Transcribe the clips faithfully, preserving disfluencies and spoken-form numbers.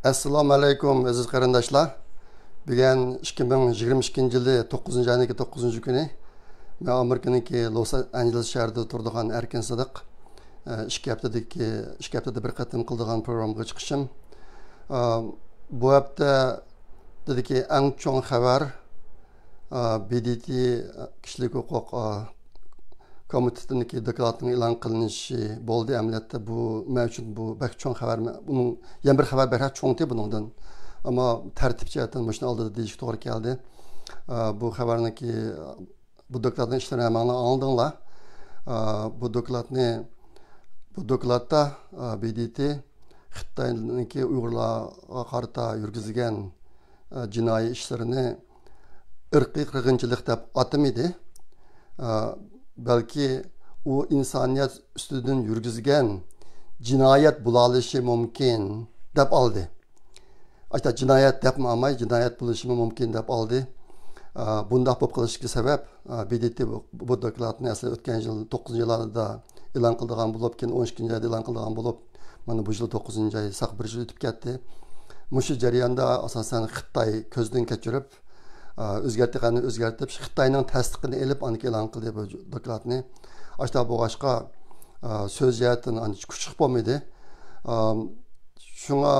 ئەسسالامۇ ئەلەيكۇم، ئەزىز قېرىنداشلار. بۈگۈن ئىككى مىڭ يىگىرمە ئىككىنچى يىلى توققۇزىنچى ئاينىڭكى توققۇزىنچى كۈنى. مەن ئامېرىكىنىڭكى لوس ئانژېلېس شەھىرىدە تۇرىدىغان ئەركىن سىدىق. ئىككى ھەپتىدىكى، ئىككى ھەپتىدە بىر قېتىم قىلىدىغان پروگراممىغا چىقىشىم. بۇ ھەپتىدىكى ئەڭ چوڭ خەۋەر، بى دى تى كىشىلىك ھوقۇق كومىتېتىنىڭكى دوكلاتىنىڭ ئېلان قىلىنىشى بولدى. ئەمەلىيەتتە بۇ مەن ئۈچۈن بۇ بەك چوڭ خەۋەر. بۇنىڭ يەنە بىر خەۋەر بەكرەك چوڭتى بۇنىڭدىن. ئەمما تەرتىپ جەھەتتىن مۇشۇنى ئالدىدا دېيىشكە توغرا كەلدى. بۇ خەۋەرنىڭكى، بۇ دوكلاتنىڭ ئىشلىرىنى ھەممىڭلار ئاڭلىدىڭلار. بۇ دوكلاتنى، بۇ دوكلاتتا بى دى تى خىتاينىڭكى ئۇيغۇرلارغا قارىتا يۈرگۈزگەن جىنايى ئىشلىرىنى ئىرقىي قىرغىنچىلىق دەپ ئاتىمىدى. بەلكى ئۇ ئىنسانىيەت ئۈستىدىن يۈرگۈزگەن جىنايەت بولالىشى مۇمكىن دەپ ئالدى. ئاشتا جىنايەت دەپمۇ ئالماي، جىنايەت بولۇشىمۇ مۇمكىن دەپ ئالدى. بۇنداق بولۇپ قېلىشىدىكى سەۋەب، بى دى تى بۇ، بۇ دوكلاتنى ئەسلى ئۆتكەن يىل توققۇزىنچى ئايلاردا ئېلان قىلىدىغان بولۇپ، كېيىن ئون ئىككىنچى ئايدا ئېلان قىلىدىغان بولۇپ، مانا بۇ يىل توققۇزىنچى ئاي، ساق بىر يىل ئۆتۈپ كەتتى. مۇشۇ جەرياندا ئاساسەن خىتاي كۆزدىن كەچۈرۈپ، ئۆزگەرتىدىغاننى ئۆزگەرتىپ، خىتاينىڭ تەستىقىنى ئېلىپ، ئاندىن كېيىن ئېلان قىلدى بۇ دوكلاتنى. ئاشتا بولغاچقا، سۆز جەھەتتىن ئانچە كۈچلۈك بولمىدى. شۇڭا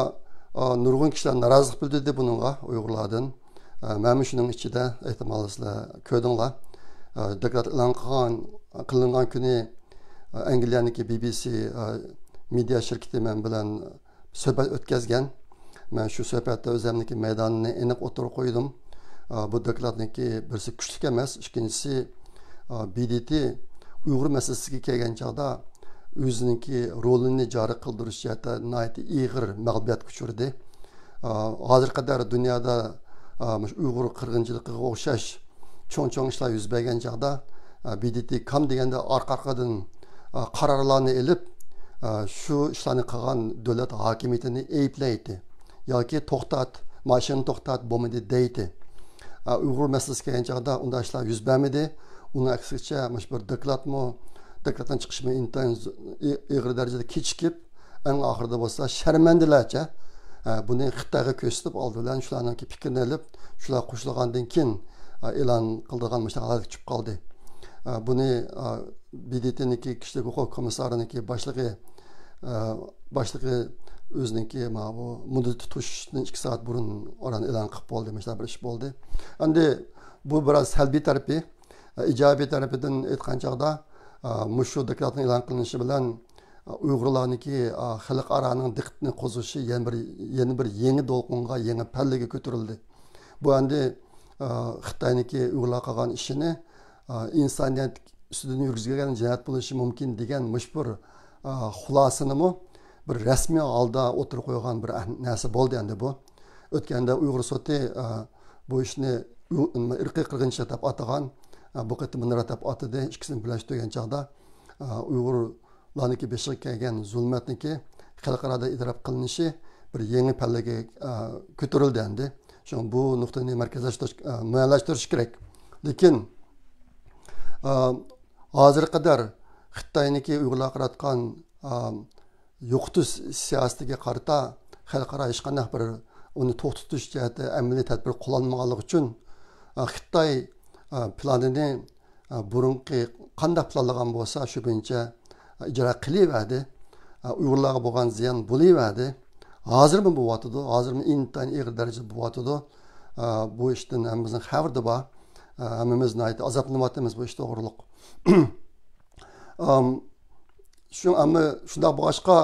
نۇرغۇن كىشىلەر نارازىلىق بىلدۈردى بۇنىڭغا ئۇيغۇرلاردىن. مەنمۇ شۇنىڭ ئىچىدە، ئېھتىمال سىلەر كۆردۈڭلار. دوكلات ئېلان قىلغان، قىلىنغان كۈنى ئەنگلىيەنىڭكى بى بى سى مېدىيا شىركىتى مەن بىلەن سۆھبەت ئۆتكەزگەن. مەن شۇ سۆھبەتتە ئۆزۈمنىڭكى مەيدانىنى ئېنىق ئوتتۇرىغا قويدۇم. بۇ دوكلاتنىڭكى بىرسى كۈچلۈك ئەمەس، ئىككىنچىسى، بى دى تى ئۇيغۇر مەسىلىسىگە كەلگەن چاغدا ئۆزىنىڭكى رولىنى جارى قىلدۇرۇش جەھەتتە ناھايىتى ئېغىر مەغلۇبىيەتكە ئۇچرىدى. ھازىرغا قەدەر دۇنيادا مۇشۇ ئۇيغۇر قىرغىنچىلىقىغا ئوخشاش چوڭ-چوڭ ئىشلار يۈز بەرگەن چاغدا، بى دى تى كام دېگەندە ئارقا-ئارقىدىن قارارلارنى ئېلىپ، شۇ ئىشلارنى قىلغان دۆلەت ھاكىمىيىتىنى ئەيىبلەيتتى. ياكى توختات، ماشىنىنى توختات، بولمىدى دەيتتى. ئۇيغۇر مەسىلىسىگە كەلگەن چاغدا ئۇنداق ئىشلار يۈز بەرمىدى. ئۇنىڭ ئەكسىچە، مۇشۇ بىر دوكلاتمۇ، دوكلاتنىڭ چىقىشىمۇ ئىنتايىن ئېغىر دەرىجىدە كېچىكىپ، ئەڭ ئاخىرىدا بولسا شەرمەندىلەرچە، ئە، بۇنى خىتايغا كۆرسىتىپ، ئالدى بىلەن شۇلارنىڭكى پىكرىنى ئېلىپ، شۇلار قوشۇلغاندىن كېيىن، ئە، ئېلان قىلىدىغان مۇشۇنداق ھالەتكە چۈشۈپ قالدى. ئە، بۇنى، ئە، بى دى تىنىڭكى كىشىلىك ھوقۇق كومىسسارىنىڭكى باشلىقى، ئە، باشلىقى ئۆزىنىڭكى مانا بۇ مۇددىتى توشۇشتىن ئىككى سائەت بۇرۇن ئوران ئېلان قىلىپ بولدى، مۇشۇنداق بىر ئىش بولدى. ئەمدى بۇ بىراز سەلبىي تەرىپى. ئىجابىي تەرىپىدىن ئېيتقان چاغدا، مۇشۇ دوكلاتنىڭ ئېلان قىلىنىشى بىلەن ئۇيغۇرلارنىڭكى خەلقئارانىڭ دىققىتىنى قوزغىشى يەنە بىر، يەنە بىر يېڭى دولقۇنغا، يېڭى پەللىگە كۆتۈرۈلدى. بۇ ئەمدى خىتاينىڭكى ئۇيغۇرلارغا قىلغان ئىشىنى ئىنسانىيەت ئۈستىدىن يۈرگۈزگەن جىنايەت بولۇشى مۇمكىن دېگەن مۇشۇ بىر خۇلاسىنىمۇ بىر رەسمىي ھالدا ئوتتۇرىغا قويغان بىر نەرسە بولدى ئەمدى بۇ. ئۆتكەندە ئۇيغۇر سوتى بۇ ئىشنى ئىرقىي قىرغىنچىلىق دەپ ئاتىغان، بۇ قېتىم بۇنى رەت دەپ ئاتىدى. ئىككىسىنى بىرلەشتۈرگەن چاغدا، ئۇيغۇرلارنىڭكى بېشىغا كەلگەن زۇلمەتنىڭكى خەلقئارادا ئېتىراپ قىلىنىشى بىر يېڭى پەللىگە كۆتۈرۈلدى ئەمدى. شۇڭا بۇ نۇقتىنى مەركەزلەشتۈرۈش، مۇئەييەنلەشتۈرۈش كېرەك. لېكىن، ھازىرغا قەدەر خىتاينىڭكى ئۇيغۇرلارغا قاراتقان يوقىتىش سىياسىتىگە قارىتا خەلقئارا ھېچقانداق بىر ئۇنى توختىتىش جەھەتتە ئەمەلىي تەدبىر قوللانمىغانلىقى ئۈچۈن، خىتاي پىلانىنى، بۇرۇنقى قانداق پىلانلىغان بولسا، شۇ بويىچە ئىجرا قىلىۋەردى. ئۇيغۇرلارغا بولغان زىيان بولۇۋەردى. ھازىرمۇ بولۇۋاتىدۇ، ھازىرمۇ ئىنتايىن ئېغىر دەرىجىدە بولۇۋاتىدۇ. بۇ ئىشتىن ھەممىمىزنىڭ خەۋىرى بار. ھەممىمىز ناھايىتى ئازابلىنىۋاتىمىز بۇ ئىش توغرۇلۇق. شۇ، ئەمما شۇنداق بولغاچقا،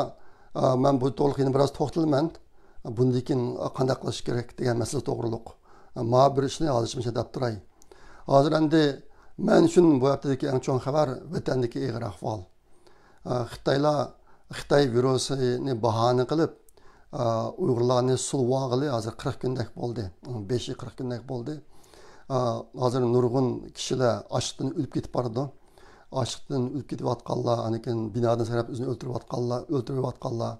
مەن بۇ توغرىلىق يەنە بىراز توختىلىمەن. بۇندىن كېيىن قانداق قىلىش كېرەك دېگەن مەسىلە توغرۇلۇق. مانا بىر ئىشنى ھازىرچە مۇشۇ دەپ تۇراي. ھازىر ئەمدى مەن ئۈچۈن بۇ ھەپتىدىكى ئەڭ چوڭ خەۋەر ۋەتەندىكى ئېغىر ئەھۋال. خىتايلار خىتاي ۋىرۇسىنى باھانە قىلىپ، ئۇيغۇرلارنى سولىۋالغىلى ھازىر قىرىق كۈندەك بولدى. بېشى قىرىق كۈندەك بولدى. ھازىر نۇرغۇن كىشىلەر ئاچلىقتىن ئۆلۈپ كېتىپ بارىدۇ. ئاچلىقتىن ئۆلۈپ كېتىۋاتقانلار، ئاندىن كېيىن بىنادىن سايراپ ئۆزىنى ئۆلتۈرۈۋاتقانلار، ئۆلتۈرۈۋاتقانلار،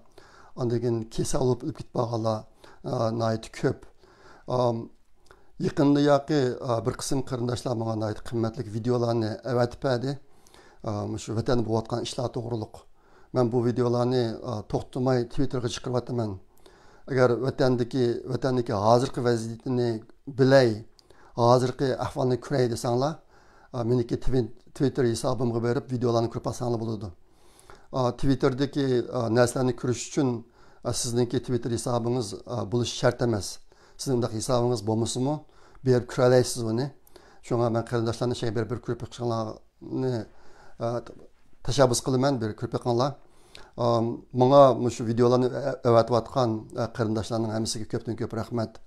ئاندىن كېيىن كېسەل بولۇپ ئۆلۈپ كېتىپ بارغانلار، ئا، ناھايىتى كۆپ. ئام، يېقىندا ياقى، ئا، بىر قىسىم قېرىنداشلار ماڭا ناھايىتى قىممەتلىك ۋىدېئولارنى ئەۋەتىپ بەردى. ئا، مۇشۇ ۋەتەندە بولۇۋاتقان ئىشلار توغرۇلۇق. مەن بۇ ۋىدېئولارنى، ئا، توختىماي تىۋىتتېرغا چىقىرىۋاتىمەن. ئەگەر ۋەتەندىكى، ۋەتەندىكى ھازىرقى ۋەزىيىتىنى بىلەي، ھازىرقى ئەھۋالنى كۆرەي دېسەڭلار، ئا، مېنىڭكى تىۋىت-، تىۋىتتېر ھېسابىمغا بېرىپ ۋىدېئولارنى كۆرۈپ باقساڭلار بولىدۇ. ئا، تىۋىتتېردىكى، ئا، نەرسىلەرنى كۆرۈش ئۈچۈن، ئا، سىزنىڭكى تىۋىتتېر ھېسابىڭىز، ئا، بولۇشى شەرت ئەمەس. سىزنىڭ ئۇنداق ھېسابىڭىز بولمىسىمۇ، بېرىپ كۆرەلەيسىز ئۇنى. شۇڭا مەن قېرىنداشلارنى شەيئى بېرىپ بىر كۆرۈپ بېقىشىڭلارنى، ئا، تەشەببۇس قىلىمەن، بىر كۆرۈپ بېقىڭلار. ئا، ماڭا مۇشۇ ۋىدېئولارنى ئە-، ئەۋەتىۋاتقان، ئا، قېرىنداشلارنىڭ ھەممىسىگە كۆپتىن كۆپ رەھمەت.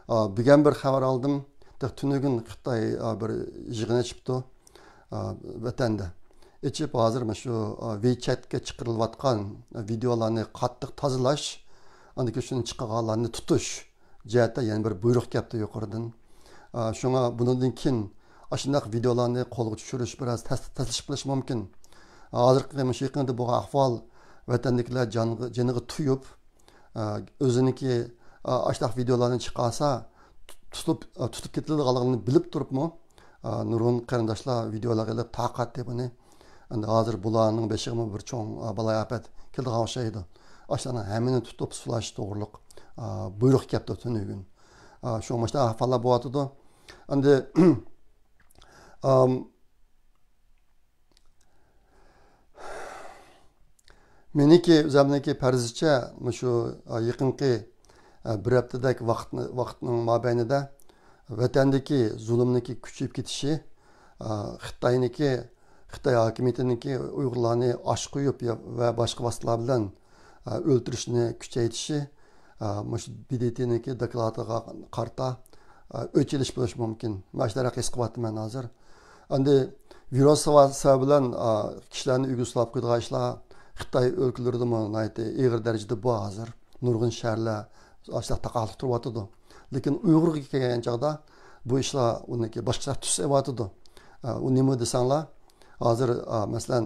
ئا، بۈگۈن بىر خەۋەر ئالدىم. تېخى تۈنۈگۈن خىتاي، ئا، بىر يىغىن ئېچىپتۇ. ئا، ۋەتەندە ئېچىپ، ھازىر مانا شۇ، ئا، ۋېيچەتكە چىقىرىلىۋاتقان ۋىدېئولارنى قاتتىق تازىلاش، ئاندىن كېيىن شۇنى چىقارغانلارنى تۇتۇش جەھەتتە يەنە بىر بۇيرۇق كەپتۇ يۇقىرىدىن. ئا، شۇڭا بۇنىڭدىن كېيىن ئاشۇنداق ۋىدېئولارنى قولغا چۈشۈرۈش بىرئاز تەس-، تەسلىشىپ قېلىشى مۇمكىن. ھازىرقى مۇشۇ يېقىندا بولغان ئەھۋال ۋەتەندىكىلەر جانغا-، جېنىغا تۇيۇپ، ئا، ئۆزىنىڭكى، ئا، ئاشۇنداق ۋىدېئولارنى چىقارسا، تۇ-، تۇتۇپ، ئا، تۇتۇپ كېتىلىدىغانلىقىنى بىلىپ تۇرۇپمۇ، ئا، نۇرغۇن قېرىنداشلار ۋىدېئولارغا ئېلىپ تارقاتتى بۇنى. ئەمدى ھازىر بۇلارنىڭ بېشىغىمۇ بىر چوڭ، ئا، بالايىئاپەت كېلىدىغان ئوخشايدۇ. ئاشۇلارنىڭ ھەممىنى تۇتۇپ سۇلاش توغرۇلۇق، ئا، بۇيرۇق كەپتۇ تۈنۈگۈن. ئا، شۇ مۇشۇنداق ئەھۋاللار بولۇۋاتىدۇ. ئەمدى، ئام، مېنىڭكى، ئۆزۈمنىڭكى پەرىزىچە، مۇشۇ، ئا، يېقىنقى، ئا، بىر ھەپتىدەك ۋاقىتنى، ۋاقىتنىڭ مابەينىدە ۋەتەندىكى زۇلۇمنىڭكى كۈچىيىپ كېتىشى، ئا، خىتاينىڭكى، خىتاي ھاكىمىيىتىنىڭكى ئۇيغۇرلارنى ئاش قويۇپ يا-، ۋە باشقا ۋاسىتىلەر بىلەن، ئا، ئۆلتۈرۈشنى كۈچەيتىشى، ئا، مۇشۇ ب د ت نىڭكى دوكلاتىغا قارىتا، ئا، ئۆچ ئېلىش بولۇشى مۇمكىن. مانا شۇنداق ھېس قىلىۋاتىمەن ھازىر. ئەمدى ۋىرۇس سەۋە-، سەۋەبى بىلەن، ئا، كىشىلەرنى ئۆيگە سولاپ قويىدىغان ئىشلار خىتاي ئۆلكىلىرىدىمۇ ناھايىتى ئېغىر دەرىجىدە بار ھازىر. نۇرغۇن شەھەرلەر ئاشۇنداق تاقاقلىق تۇرۇۋاتىدۇ. لېكىن ئۇيغۇرغا كەلگەن چاغدا بۇ ئىشلار ئۇنىڭكى باشقىچە تۈس ئېلىۋاتىدۇ. ئا، ئۇ نېمە دېسەڭلار، ھازىر، ئا، مەسىلەن،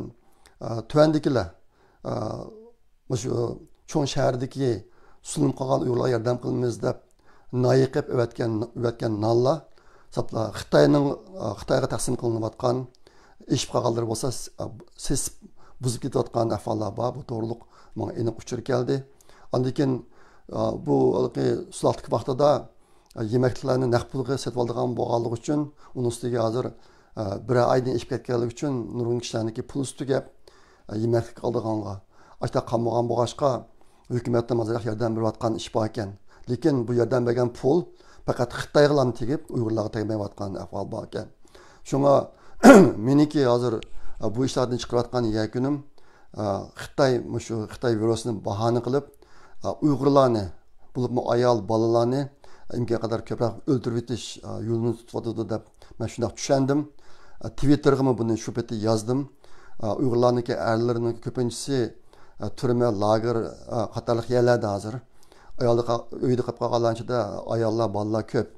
ئا، تۆۋەندىكىلەر، ئا، مۇشۇ چوڭ شەھەردىكى سۇنۇپ قالغان ئۇيغۇرلارغا ياردەم قىلىمىز دەپ نايىقىپ ئەۋەتكەن، ئەۋەتكەن نانلار ساپلا خىتاينىڭ، ئا، خىتايغا تەقسىم قىلىنىۋاتقان، ئېشىپ قالغانلىرى بولسا س-، ئا، سېسىپ، بۇزۇپ كېتىۋاتقان ئەھۋاللار بار. بۇ توغرۇلۇق ماڭا ئېنىق ئۇچۇر كەلدى. ئاندىن كېيىن، ئا، بۇ ھېلىقى سولاقتىكى ۋاقتىدا، ئا، يېمەكلىكلەرنى نەق پۇلغا سېتىۋالىدىغان بولغانلىقى ئۈچۈن، ئۇنىڭ ئۈستىگە ھازىر، ئا، بىرەر ئايدىن ئېشىپ كەتكەنلىكى ئۈچۈن نۇرغۇن كىشىلەرنىڭكى پۇلى تۈگەپ، ئا، يېمەكلىك ئالىدىغانغا ئاشۇنداق قالمىغان بولغاچقا، ھۆكۈمەتنىڭ ئازراق ياردەم بېرىۋاتقان ئىشى بار ئىكەن. لېكىن بۇ ياردەم بەرگەن پۇل پەقەت خىتايغىلا تېگىپ، ئۇيغۇرلارغا تەگمەيۋاتقان ئەھۋال بار ئىكەن. شۇڭا مېنىڭكى ھازىر، ئا، بۇ ئىشلاردىن چىقىرىۋاتقان يەكۈنۈم، ئا، خىتاي، مۇشۇ خىتاي ۋىرۇسىنى باھانە قىلىپ، ئا، ئۇيغۇرلارنى، بولۇپمۇ ئايال، بالىلارنى ئىمكان قەدەر كۆپرەك ئۆلتۈرۈۋېتىش، ئا، يولىنى تۇتۇۋاتىدۇ دەپ مەن شۇنداق چۈشەندىم. ئا، تىۋىتتېرغىمۇ بۇنى شۇ پېتى يازدىم. ئا، ئۇيغۇرلارنىڭكى ئەرلىرىنىڭ كۆپىنچىسى، ئا، تۈرمە، لاگېر، ئا، قاتارلىق يەرلەردە ھازىر. ئايالدا قا-، ئۆيدە قېلىپ قالغانلار ئىچىدە ئاياللار، بالىلار كۆپ.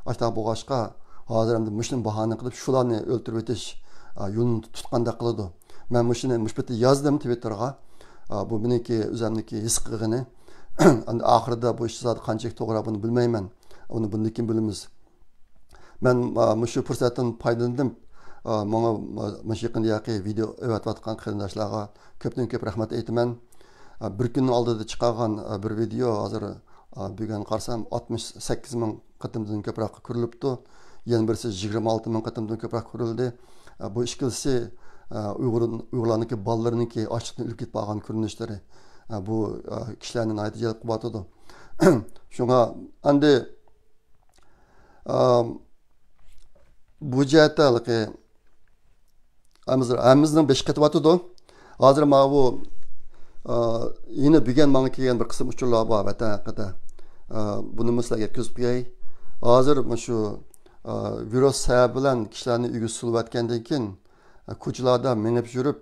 ئاشۇنداق بولغاچقا، ھازىر ئەمدى مۇشۇنى باھانە قىلىپ، شۇلارنى ئۆلتۈرۈۋېتىش، ئا، يولىنى تۇتقاندەك قىلىدۇ. مەن مۇشۇنى مۇشۇ پېتى يازدىم تىۋىتتېرغا. ئا، بۇ مېنىڭكى، ئۆزۈمنىڭكى ھېس قىلغىنى. ئەمدى ئاخىرىدا بۇ ئىش زادى قانچىلىك توغرا، بۇنى بىلمەيمەن. ئۇنى بۇندىن كېيىن بىلىمىز. مەن، ئا، مۇشۇ پۇرسەتتىن پايدىلىنىپ، ئا، ماڭا، ئا، مۇشۇ يېقىندا ياقى ۋىدېئو ئەۋەتىۋاتقان قېرىنداشلارغا كۆپتىن كۆپ رەھمەت ئېيتىمەن. ئا، بىر كۈننىڭ ئالدىدا چىقارغان، ئا، بىر ۋىدېئو ھازىر، ئا، بۈگۈن قارىسام، ئاتمىش سەككىز مىڭ قېتىمدىن كۆپرەك كۆرۈلۈپتۇ. يەنە بىرسى يىگىرمە ئالتە مىڭ قېتىمدىن كۆپرەك كۆرۈلدى. ئا، بۇ ئىككىلىسى، ئا، ئۇيغۇر، ئۇيغۇرلارنىڭكى بالىلىرىنىڭكى ئاچلىقتىن ئۆلۈپ كېتىپ قالغان كۆرۈنۈشلىرى. ئا، بۇ، ئا، كىشىلەرنى ناھايىتى جەلپ قىلىۋاتىدۇ. شۇڭا ئەمدى ئام، بۇ جەھەتتە ھېلىقى ھەممىز-، ھەممىمىزنىڭ بېشى قېتىۋاتىدۇ. ھازىر ماۋۇ، ئا، يەنە بۈگۈن ماڭا كەلگەن بىر قىسىم ئۇچۇرلار بار ۋەتەن ھەققىدە. ئا، بۇنىمۇ سىلەرگە يەتكۈزۈپ قوياي. ھازىر مۇشۇ، ئا، ۋىرۇس سەۋەبى بىلەن كىشىلەرنى ئۆيگە سولىۋەتكەندىن كېيىن، ئا، كوچىلاردا مېڭىپ يۈرۈپ،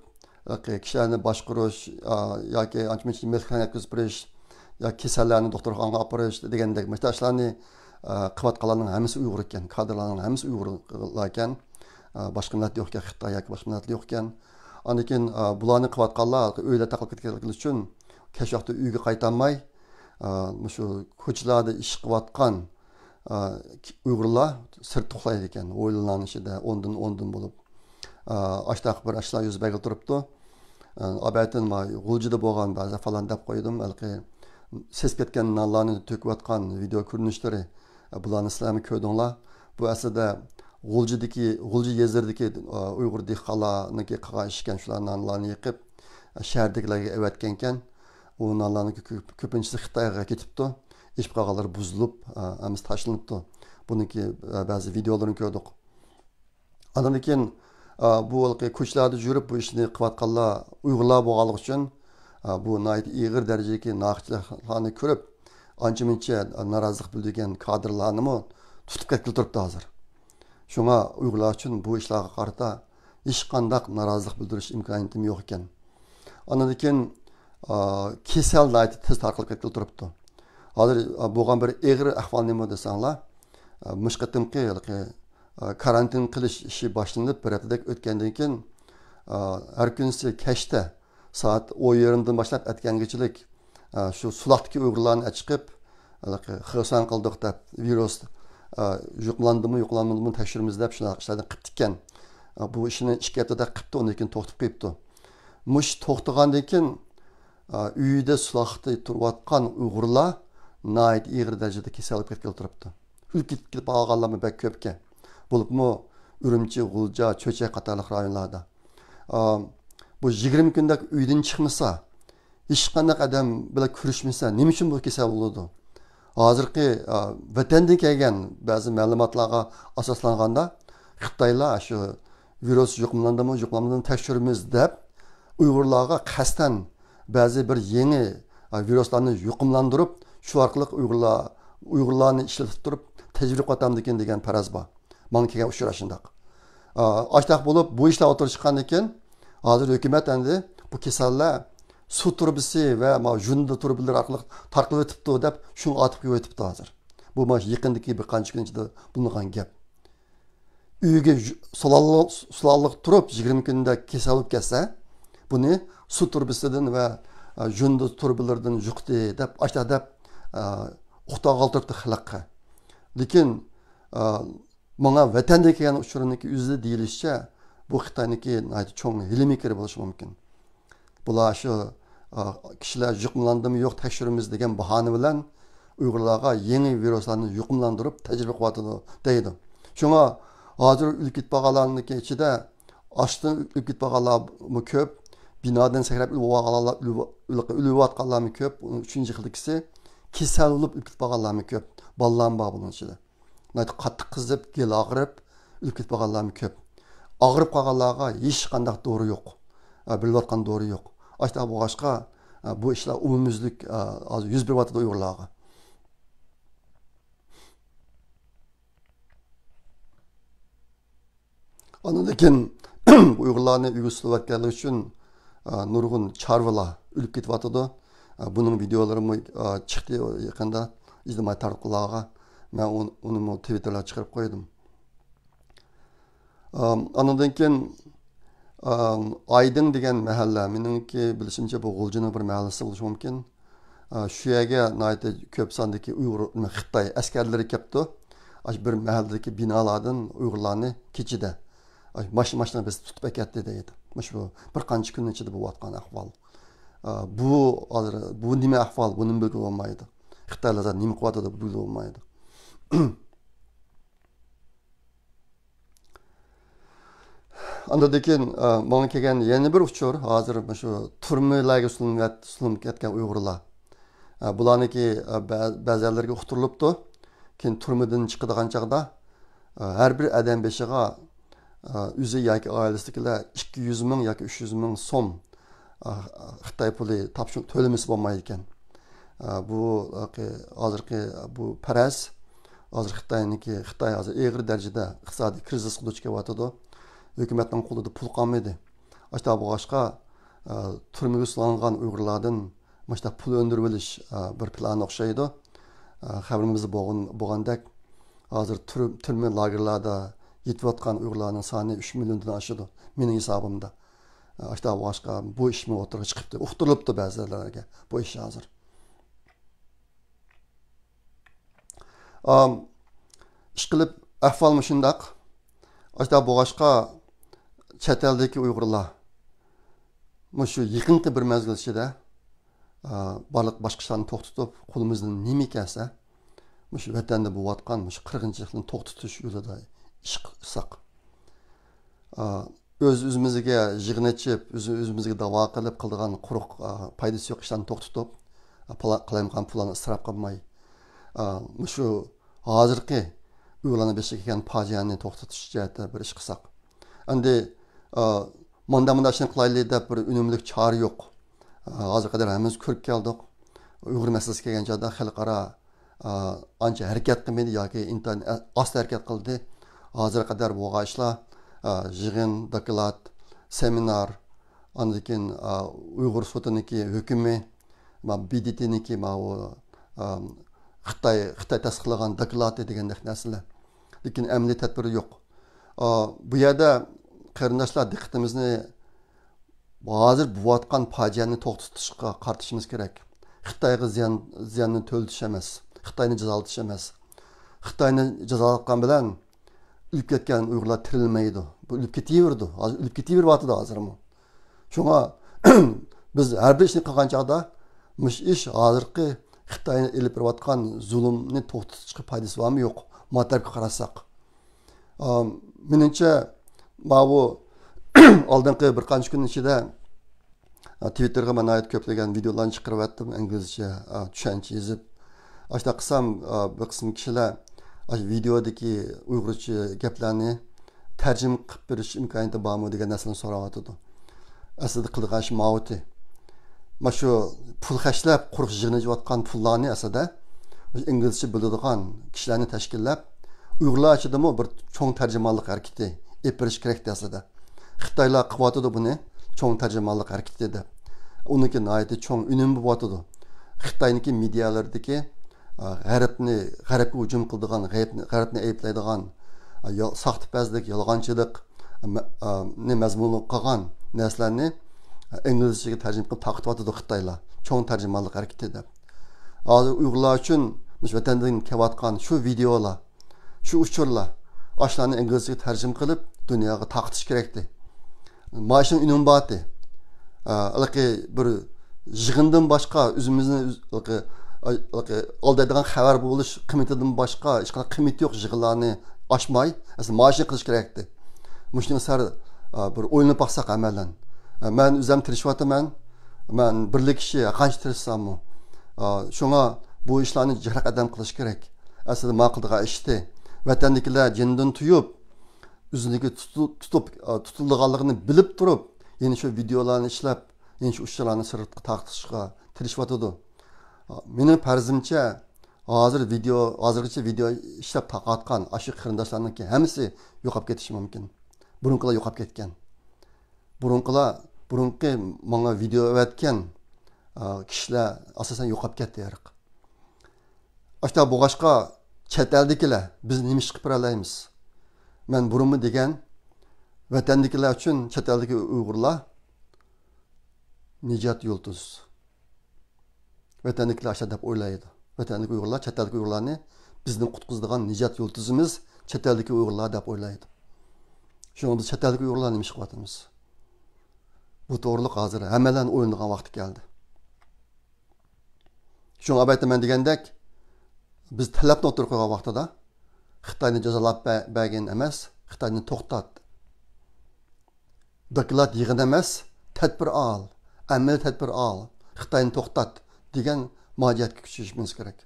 ياكى كىشىلەرنى باشقۇرۇش، ئا، ياكى ئانچە-مۇنچە يېمەكلىكلەرنى يەتكۈزۈپ بېرىش، يا كېسەللەرنى دوختۇرخانىغا ئاپىرىش دېگەندەك مۇشۇنداق ئىشلارنى، ئا، قىلىۋاتقانلارنىڭ ھەممىسى ئۇيغۇر ئىكەن، كادىرلارنىڭ ھەممىسى ئۇيغۇرلار ئىكەن. ئا، باشقا مىللەت يوق ئىكەن، خىتاي ياكى باشقا مىللەت يوق ئىكەن. ئاندىن كېيىن، ئا، بۇلارنى قىلىۋاتقانلار ئۆيلەر تاقىلىپ كەتكەنلىكى ئۈچۈن كەچ ۋاقتى ئۆيگە قايتالماي، ئا، مۇشۇ كوچىلاردا ئىش قىلىۋاتقان ئا، ئۇيغۇرلار سىرتتا ئۇخلايدىكەن، ھويلىلارنىڭ ئىچىدە ئوندىن، ئوندىن بولۇپ. ئا، ئاشتاق بىر ئىشلار يۈز بەرگىلى تۇرۇپتۇ. ئا، ئابەتىن ما غۇلجىدا بولغان بەزى فالان دەپ قويدۇم. ھېلىقى سېسىپ كەتكەن نانلارنى تۆكۈۋاتقان ۋىدېئو كۆرۈنۈشلىرى، بۇلارنى سىلەرمۇ كۆردۈڭلار. بۇ ئەسلىدە غۇلجىدىكى، غۇلجا يېزىلىرىدىكى، ئۇيغۇر دېھقانلارنىڭكى قىلغان ئىشى ئىكەن. شۇلار نانلارنى يېقىپ، شەھەردىكىلەرگە ئەۋەتكەنكەن. ئۇ نانلارنىڭ كۆپ-، كۆپىنچىسى خىتايغا كېتىپتۇ. ئېشىپ قالغانلىرى بۇزۇلۇپ، ھەممىسى تاشلىنىپتۇ. بۇنىڭكى، بەزى ۋىدېئولىرىنى كۆردۇق. ئاندىن كېيىن، ئا، بۇ ھېلىقى كوچىلاردا يۈرۈپ بۇ ئىشنى قىلىۋاتقانلار ئۇيغۇرلار بولغانلىقى ئۈچۈن، ئا، بۇ ناھايىتى ئېغىر دەرىجىدىكى ناھەقچىلىكلەرنى كۆرۈپ، ئانچە-مۇنچە نارازىلىق بىلدۈرگەن كادىرلارنىمۇ تۇتۇپ كەتكىلى تۇرۇپتۇ ھازىر. شۇڭا ئۇيغۇرلار ئۈچۈن بۇ ئىشلارغا قارىتا ھېچقانداق نارازىلىق بىلدۈرۈش ئىمكانىيىتىمۇ يوق ئىكەن. ئاندىن كېيىن، ئا، كېسەل ناھايىتى تېز تارقىلىپ كەتكىلى تۇرۇپتۇ. ھازىر، ئا، بولغان بىر ئېغىر ئەھۋال نېمە دېسەڭلار، ئا، مۇشۇ قېتىمقى ھېلىقى، ئا، كارانتىن قىلىش ئىشى باشلىنىپ، بىر ھەپتىدەك ئۆتكەندىن كېيىن، ئا، ھەر كۈنسى كەچتە سائەت ئون يېرىمدىن باشلاپ ئەتكەنگىچىلىك، ئا، شۇ سولاقتىكى ئۇيغۇرلارنى ئەچىقىپ، ھېلىقى خىرسان قىلدۇق دەپ، ۋىرۇس، ئا، يۇقۇملاندىمۇ، يۇقۇملانمىدىمۇ تەكشۈرىمىز دەپ شۇنداق ئىشلارنى قىپتىكەن. ئا، بۇ ئىشنى ئىككى ھەپتىدە قىپتۇ، ئۇندىن كېيىن توختىتىپ قويۇپتۇ. مۇشۇ توختىغاندىن كېيىن، ئا، ئۆيىدە سولاقتا تۇرۇۋاتقان ئۇيغۇرلار ناھايىتى ئېغىر دەرىجىدە كېسەل بولۇپ كەتكىلى تۇرۇپتۇ. ئۆلۈپ كېتىپ قالغانلارمۇ بەك كۆپكەن. بولۇپمۇ ئۈرۈمچى، غۇلجا، چۆچەك قاتارلىق رايونلاردا. ئا، بۇ يىگىرمە كۈندەك ئۆيدىن چىقمىسا، ھېچقانداق ئادەم بىلەن كۆرۈشمىسە، نېمە ئۈچۈن بۇ كېسەل بولىدۇ؟ ھازىرقى، ئا، ۋەتەندىن كەلگەن بەزى مەلۇماتلارغا ئاساسلانغاندا، خىتايلار شۇ ۋىرۇس يۇقۇملاندىمۇ، يۇقۇملانمىدىمۇ تەكشۈرىمىز دەپ، ئۇيغۇرلارغا قەستەن بەزى بىر يېڭى، ئا، ۋىرۇسلارنى يۇقۇملاندۇرۇپ، شۇ ئارقىلىق ئۇيغۇرلار، ئۇيغۇرلارنى ئىشلىتىپ تۇرۇپ تەجرىبە قىلىۋاتامدىكىن دېگەن پەرەز بار. ماڭا كەلگەن ئۇچۇر ئاشۇنداق. ئا، ئاشۇنداق بولۇپ، بۇ ئىشلار ئوتتۇرىغا چىققاندىن كېيىن، ھازىر ھۆكۈمەت ئەمدى بۇ كېسەللەر سۇ تۇرۇبىسى ۋە ماۋۇ يۇندى تۇرۇبىلىرى ئارقىلىق تارقىلىۋېتىپتۇ دەپ، شۇڭا ئاتىپ قويۇۋېتىپتۇ ھازىر. بۇ مانا يېقىندىكى بىر قانچە كۈن ئىچىدە بولۇنغان گەپ. ئۆيگە يۇ-، سولانلىق، سولانلىق تۇرۇپ، يىگىرمە كۈندە كېسەل بولۇپ كەتسە، بۇنى سۇ تۇرۇبىسىدىن ۋە، ئە، يۇندى تۇرۇبىلىرىدىن يۇقتى دەپ، ئاشۇنداق دەپ، ئە، ئۇقتۇرۇپ تۇرۇپتۇ خەلققە. لېكىن، ئە، ماڭا ۋەتەندىن كەلگەن ئۇچۇرنىڭكى ئۆزىدە دېيىلىشىچە، بۇ خىتاينىڭكى ناھايىتى چوڭ ھىيلە-مىكرى بولۇشى مۇمكىن. بۇلار شۇ، ئا، كىشىلەر يۇقۇملاندىمۇ يوق تەكشۈرىمىز دېگەن باھانە بىلەن ئۇيغۇرلارغا يېڭى ۋىرۇسلارنى يۇقۇملاندۇرۇپ تەجرىبە قىلىۋاتىدۇ دەيدۇ. شۇڭا ھازىر ئۆلۈپ كېتىپ قالغانلارنىڭكى ئىچىدە ئاشتىن ئۆلۈپ كېتىپ قالغانلارمۇ كۆپ، بىنادىن سەكرەپ ئۆلۈۋالغانلار، ئۆلۈۋ-، ئۆلۈۋاتقانلارمۇ كۆپ. ئۇنىڭ ئۈچىنچى خىلدىكىسى كېسەل بولۇپ ئۆلۈپ كېتىپ قالغانلارمۇ كۆپ. بالىلارمۇ بار بۇنىڭ ئىچىدە. ناھايىتى قاتتىق قىزىپ، گېلى ئاغرىپ، ئۆلۈپ كېتىپ قالغانلارمۇ كۆپ. ئاغرىپ قالغانلارغا ھېچقانداق دورا يوق. ئا، بىلىۋاتقان دورا يوق. ئاشۇنداق بولغاچقا، ئا، بۇ ئىشلار ئومۇميۈزلۈك، ئا، ھازىر يۈز بېرىۋاتىدۇ ئۇيغۇرلارغا. ئاندىن كېيىن ئۇيغۇرلارنى ئۆيگە سولىۋەتكەنلىكى ئۈچۈن، ئا، نۇرغۇن چارۋىلار ئۆلۈپ كېتىۋاتىدۇ. ئا، بۇنىڭ ۋىدېئولىرىمۇ، ئا، چىقتى يېقىندا ئىجتىمائىي تاراتقۇلارغا. مەن ئۇن-، ئۇنىمۇ تىۋىتتېرغا چىقىرىپ قويدۇم. ئام، ئانىڭدىن كېيىن، ئام، ئايدىڭ دېگەن مەھەللە، مېنىڭكى بىلىشىمچە بۇ غۇلجىنىڭ بىر مەھەللىسى بولۇشى مۇمكىن. ئا، شۇ يەرگە ناھايىتى كۆپ ساندىكى ئۇيغۇر، خىتاي ئەسكەرلىرى كەپتۇ. ئاشۇ بىر مەھەللىدىكى بىنالاردىن ئۇيغۇرلارنى كېچىدە، ئاي، ماشىنا، ماشىنا بېسىپ تۇتۇپ ئەكەتتى دەيدۇ. مۇشۇ بىر قانچە كۈننىڭ ئىچىدە بولۇۋاتقان ئەھۋال. ئا، بۇ ھازىر، بۇ نېمە ئەھۋال؟ بۇنىمۇ بىلگىلى بولمايدۇ. خىتايلار زادى نېمە قىلىۋاتىدۇ، بىلگىلى بولمايدۇ. ئاندىن كېيىن، ئە، ماڭا كەلگەن يەنە بىر ئۇچۇر، ھازىر مۇشۇ تۈرمىلەرگە سولىنىۋەت-، سولىنىپ كەتكەن ئۇيغۇرلار. ئە، بۇلارنىڭكى، ئە، بە-، بەزەنلىرىگە ئۇقتۇرۇلۇپتۇ. كېيىن تۈرمىدىن چىقىدىغان چاغدا، ئە، ھەر بىر ئادەم بېشىغا، ئە، ئۆزى ياكى ئائىلىسىدىكىلەر ئىككى يۈز مىڭ ياكى ئۈچ يۈز مىڭ سوم، ئە، خىتاي پۇلى تاپشۇ-، تۆلىمىسە بولمايدىكەن. ئە، بۇ، ئە، ھازىرقى بۇ پەرەز، ھازىر خىتاينىڭكى، خىتاي ھازىر ئېغىر دەرىجىدە ئىقتىسادىي كىرىزىسقا دۇچ كېلىۋاتىدۇ. ھۆكۈمەتنىڭ قولىدا پۇل قالمىدى. ئاشۇنداق بولغاچقا، ئە، تۈرمىگە سولانغان ئۇيغۇرلاردىن مۇشۇنداق پۇل ئۈندۈرۈۋېلىش، ئە، بىر پىلان ئوخشايدۇ. ئە، خەۋىرىمىزدە بولغان، بولغاندەك، ھازىر تۈر-، تۈرمە لاگېرلاردا يېتىۋاتقان ئۇيغۇرلارنىڭ سانى ئۈچ مىليوندىن ئاشىدۇ، مېنىڭ ھېسابىمدا. ئە، ئاشۇنداق بولغاچقا، بۇ ئىشمۇ ئوتتۇرىغا چىقىپتۇ، ئۇقتۇرۇلۇپتۇ بەزىلەرگە بۇ ئىش ھازىر. ئام، ئىشقىلىپ، ئەھۋال مۇشۇنداق. ئاشۇنداق بولغاچقا، چەت ئەلدىكى ئۇيغۇرلار مۇشۇ يېقىنقى بىر مەزگىل ئىچىدە، ئا، بارلىق باشقا ئىشلارنى توختىتىپ، قولىمىزدىن نېمە كەلسە، مۇشۇ ۋەتەندە بولۇۋاتقان مۇشۇ قىرغىنچىلىقنى توختىتىش يولىدا ئىش قىلساق. ئا، ئۆز-ئۆزىمىزگە يىغىن ئېچىپ، ئۆز-ئۆزىمىزگە داۋا قىلىپ قىلىدىغان قۇرۇق، ئا، پايدىسى يوق ئىشلارنى توختىتىپ، ئا، پالا-، قالايمىقان پۇللارنى ئىسراپ قىلماي، ئا، مۇشۇ ھازىرقى ئۇيغۇرلارنىڭ بېشىغا كەلگەن پاجىئەنى توختىتىش جەھەتتە بىر ئىش قىلساق. ئەمدى، ئا، ماندا مۇنداق ئىشنى قىلايلى دەپ بىر ئۈنۈملۈك چارە يوق. ئا، ھازىرغا قەدەر ھەممىمىز كۆرۈپ كەلدۇق. ئۇيغۇر مەسىلىسى كەلگەن چاغدا خەلقئارا، ئا، ئانچە ھەرىكەت قىلمىدى ياكى ئىنتايىن ئا-، ئاستا ھەرىكەت قىلدى. ھازىرغا قەدەر بولغان ئىشلار، ئا، يىغىن، دوكلات، سېمىنار، ئاندىن كېيىن، ئا، ئۇيغۇر سوتىنىڭكى ھۆكمى، ما، ب د ت نىڭكى ماۋۇ، ئا، خىتاي، خىتاي تەستىقلىغان دوكلاتى دېگەندەك نەرسىلەر. لېكىن ئەمەلىي تەدبىر يوق. ئا، بۇ يەردە قېرىنداشلار دىققىتىمىزنى ھازىر بولۇۋاتقان پاجىئەنى توختىتىشقا قارىتىشىمىز كېرەك. خىتايغا زىيان، زىياننى تۆلىتىش ئەمەس. خىتاينى جازالىتىش ئەمەس. خىتاينى جازالاتقان بىلەن ئۆلۈپ كەتكەن ئۇيغۇرلار تىرىلمەيدۇ. بۇ ئۆلۈپ كېتىۋېرىدۇ. ھازىر ئۆلۈپ كېتىۋېرىۋاتىدۇ ھازىرمۇ. شۇڭا بىز ھەر بىر ئىشنى قىلغان چاغدا مۇشۇ ئىش ھازىرقى خىتاينى ئېلىپ بېرىۋاتقان زۇلۇمنى توختىتىشقا پايدىسى بارمۇ يوق؟ ما تەرەپكە قارىساق. ئا، مېنىڭچە، ماۋۇ ئالدىنقى بىر قانچە كۈن ئىچىدە، ئا، تىۋىتتېرغا مەن ناھايىتى كۆپلىگەن ۋىدېئولارنى چىقىرىۋەتتىم، ئىنگلىزچە، ئا، چۈشەنچە يېزىپ. ئاشۇنداق قىلسام، ئا، بىر قىسىم كىشىلەر ئاشۇ ۋىدېئودىكى ئۇيغۇرچە گەپلەرنى تەرجىمە قىلىپ بېرىش ئىمكانىيىتى بارمۇ دېگەن نەرسىنى سوراۋاتىدۇ. ئەسلىدە قىلىدىغان ئىش ماۋۇتى. مانا شۇ پۇل خەجلەپ، قۇرۇق يىغىنىغا ئىشلەتكەن پۇللارنى ئەسلىدە ئىنگلىزچە بىلىدىغان كىشىلەرنى تەشكىللەپ، ئۇيغۇرلار ئىچىدىمۇ بىر چوڭ تەرجىمانلىق ھەرىكىتى ئېلىپ بېرىش كېرەكتى ئەسلىدە. خىتايلار قىلىۋاتىدۇ بۇنى، چوڭ تەرجىمانلىق ھەرىكىتى دەپ. ئۇنىڭكى ناھايىتى چوڭ ئۈنۈمى بولۇۋاتىدۇ. خىتاينىڭكى مېدىيالىرىدىكى، ئا، غەربنى، غەربكە ھۇجۇم قىلىدىغان، غەربنى، غەربنى ئەيىبلەيدىغان، ئا، يا-، ساختىپەزلىك، يالغانچىلىق، ئا، مە-، ئا، نى مەزمۇنلۇق قىلغان نەرسىلەرنى، ئا، ئىنگلىزچىگە تەرجىمە قىلىپ تارقىتىۋاتىدۇ خىتايلار. چوڭ تەرجىمانلىق ھەرىكىتى دەپ. ھازىر ئۇيغۇرلار ئۈچۈن مۇشۇ ۋەتەندىن كېلىۋاتقان شۇ ۋىدېئولار، شۇ ئۇچۇرلار، ئاشۇلارنى ئىنگلىزچىگە تەرجىمە قىلىپ، دۇنياغا تارقىتىش كېرەكتى. مانا شۇنىڭ ئۈنۈمى بارتى. ئا، ھېلىقى بىر يىغىندىن باشقا، ئۆزىمىزنى ئۆز-، ھېلىقى، ھېلىقى ئالدايدىغان خەۋەر بولۇش قىممىتىدىن باشقا ھېچقانداق قىممىتى يوق يىغىنلارنى ئاچماي، ئەسلى مانا شۇنى قىلىش كېرەكتى. مۇشۇنىڭ سەل، ئا، بىر ئويلىنىپ باقساق ئەمەلەن. ئا، مەن ئۆزۈم تىرىشىۋاتىمەن. مەن بىرلا كىشى، قانچە تىرىشساممۇ. ئا، شۇڭا بۇ ئىشلارنى جىقراق ئادەم قىلىش كېرەك. ئەسلىدە ما قىلىدىغان ئىشتى. ۋەتەندىكىلەر جېنىدىن تۇيۇپ، ئۆزىنىڭكى تۇتۇ-، تۇتۇپ، ئا، تۇتۇلىدىغانلىقىنى بىلىپ تۇرۇپ، يەنە شۇ ۋىدېئولارنى ئىشلەپ، يەنە شۇ ئۇچۇرلارنى سىرتقا تارقىتىشقا تىرىشىۋاتىدۇ. ئا، مېنىڭ پەرىزىمچە، ھازىر ۋىدېئو، ھازىرغىچە ۋىدېئو ئىشلەپ تارقاتقان ئاشۇ قېرىنداشلارنىڭكى ھەممىسى يوقاپ كېتىشى مۇمكىن. بۇرۇنقىلار يوقاپ كەتكەن. بۇرۇنقىلار، بۇرۇنقى ماڭا ۋىدېئو ئەۋەتكەن، ئا، كىشىلەر ئاساسەن يوقاپ كەتتى ھېرىق. ئاشۇنداق بولغاچقا، چەت ئەلدىكىلەر، بىز نېمە ئىش قىلىپ بېرەلەيمىز؟ مەن بۇرۇنمۇ دېگەن، ۋەتەندىكىلەر ئۈچۈن چەت ئەلدىكى ئۇيغۇرلار نىجات يۇلتۇز. ۋەتەندىكىلەر ئاشۇنداق دەپ ئويلايدۇ. ۋەتەندىكى ئۇيغۇرلار، چەت ئەلدىكى ئۇيغۇرلارنى بىزنى قۇتقۇزىدىغان نىجات يۇلتۇزىمىز چەت ئەلدىكى ئۇيغۇرلار دەپ ئويلايدۇ. شۇڭا بىز چەت ئەلدىكى ئۇيغۇرلار نېمە ئىش قىلىۋاتىمىز؟ بۇ توغرىلىق ھازىر ھەممەيلەن ئويلىنىدىغان ۋاقتى كەلدى. شۇڭا ئەلۋەتتە مەن دېگەندەك، بىز تەلەپنى ئوتتۇرىغا قويغان ۋاقتىدا خىتاينى جازالاپ بە-، بەرگىن ئەمەس، خىتاينى توختات. دوكلات يىغىن ئەمەس، تەدبىر ئال، ئەمەلىي تەدبىر ئال، خىتاينى توختات دېگەن مۇراجىئەتكە كۆچۈشىمىز كېرەك.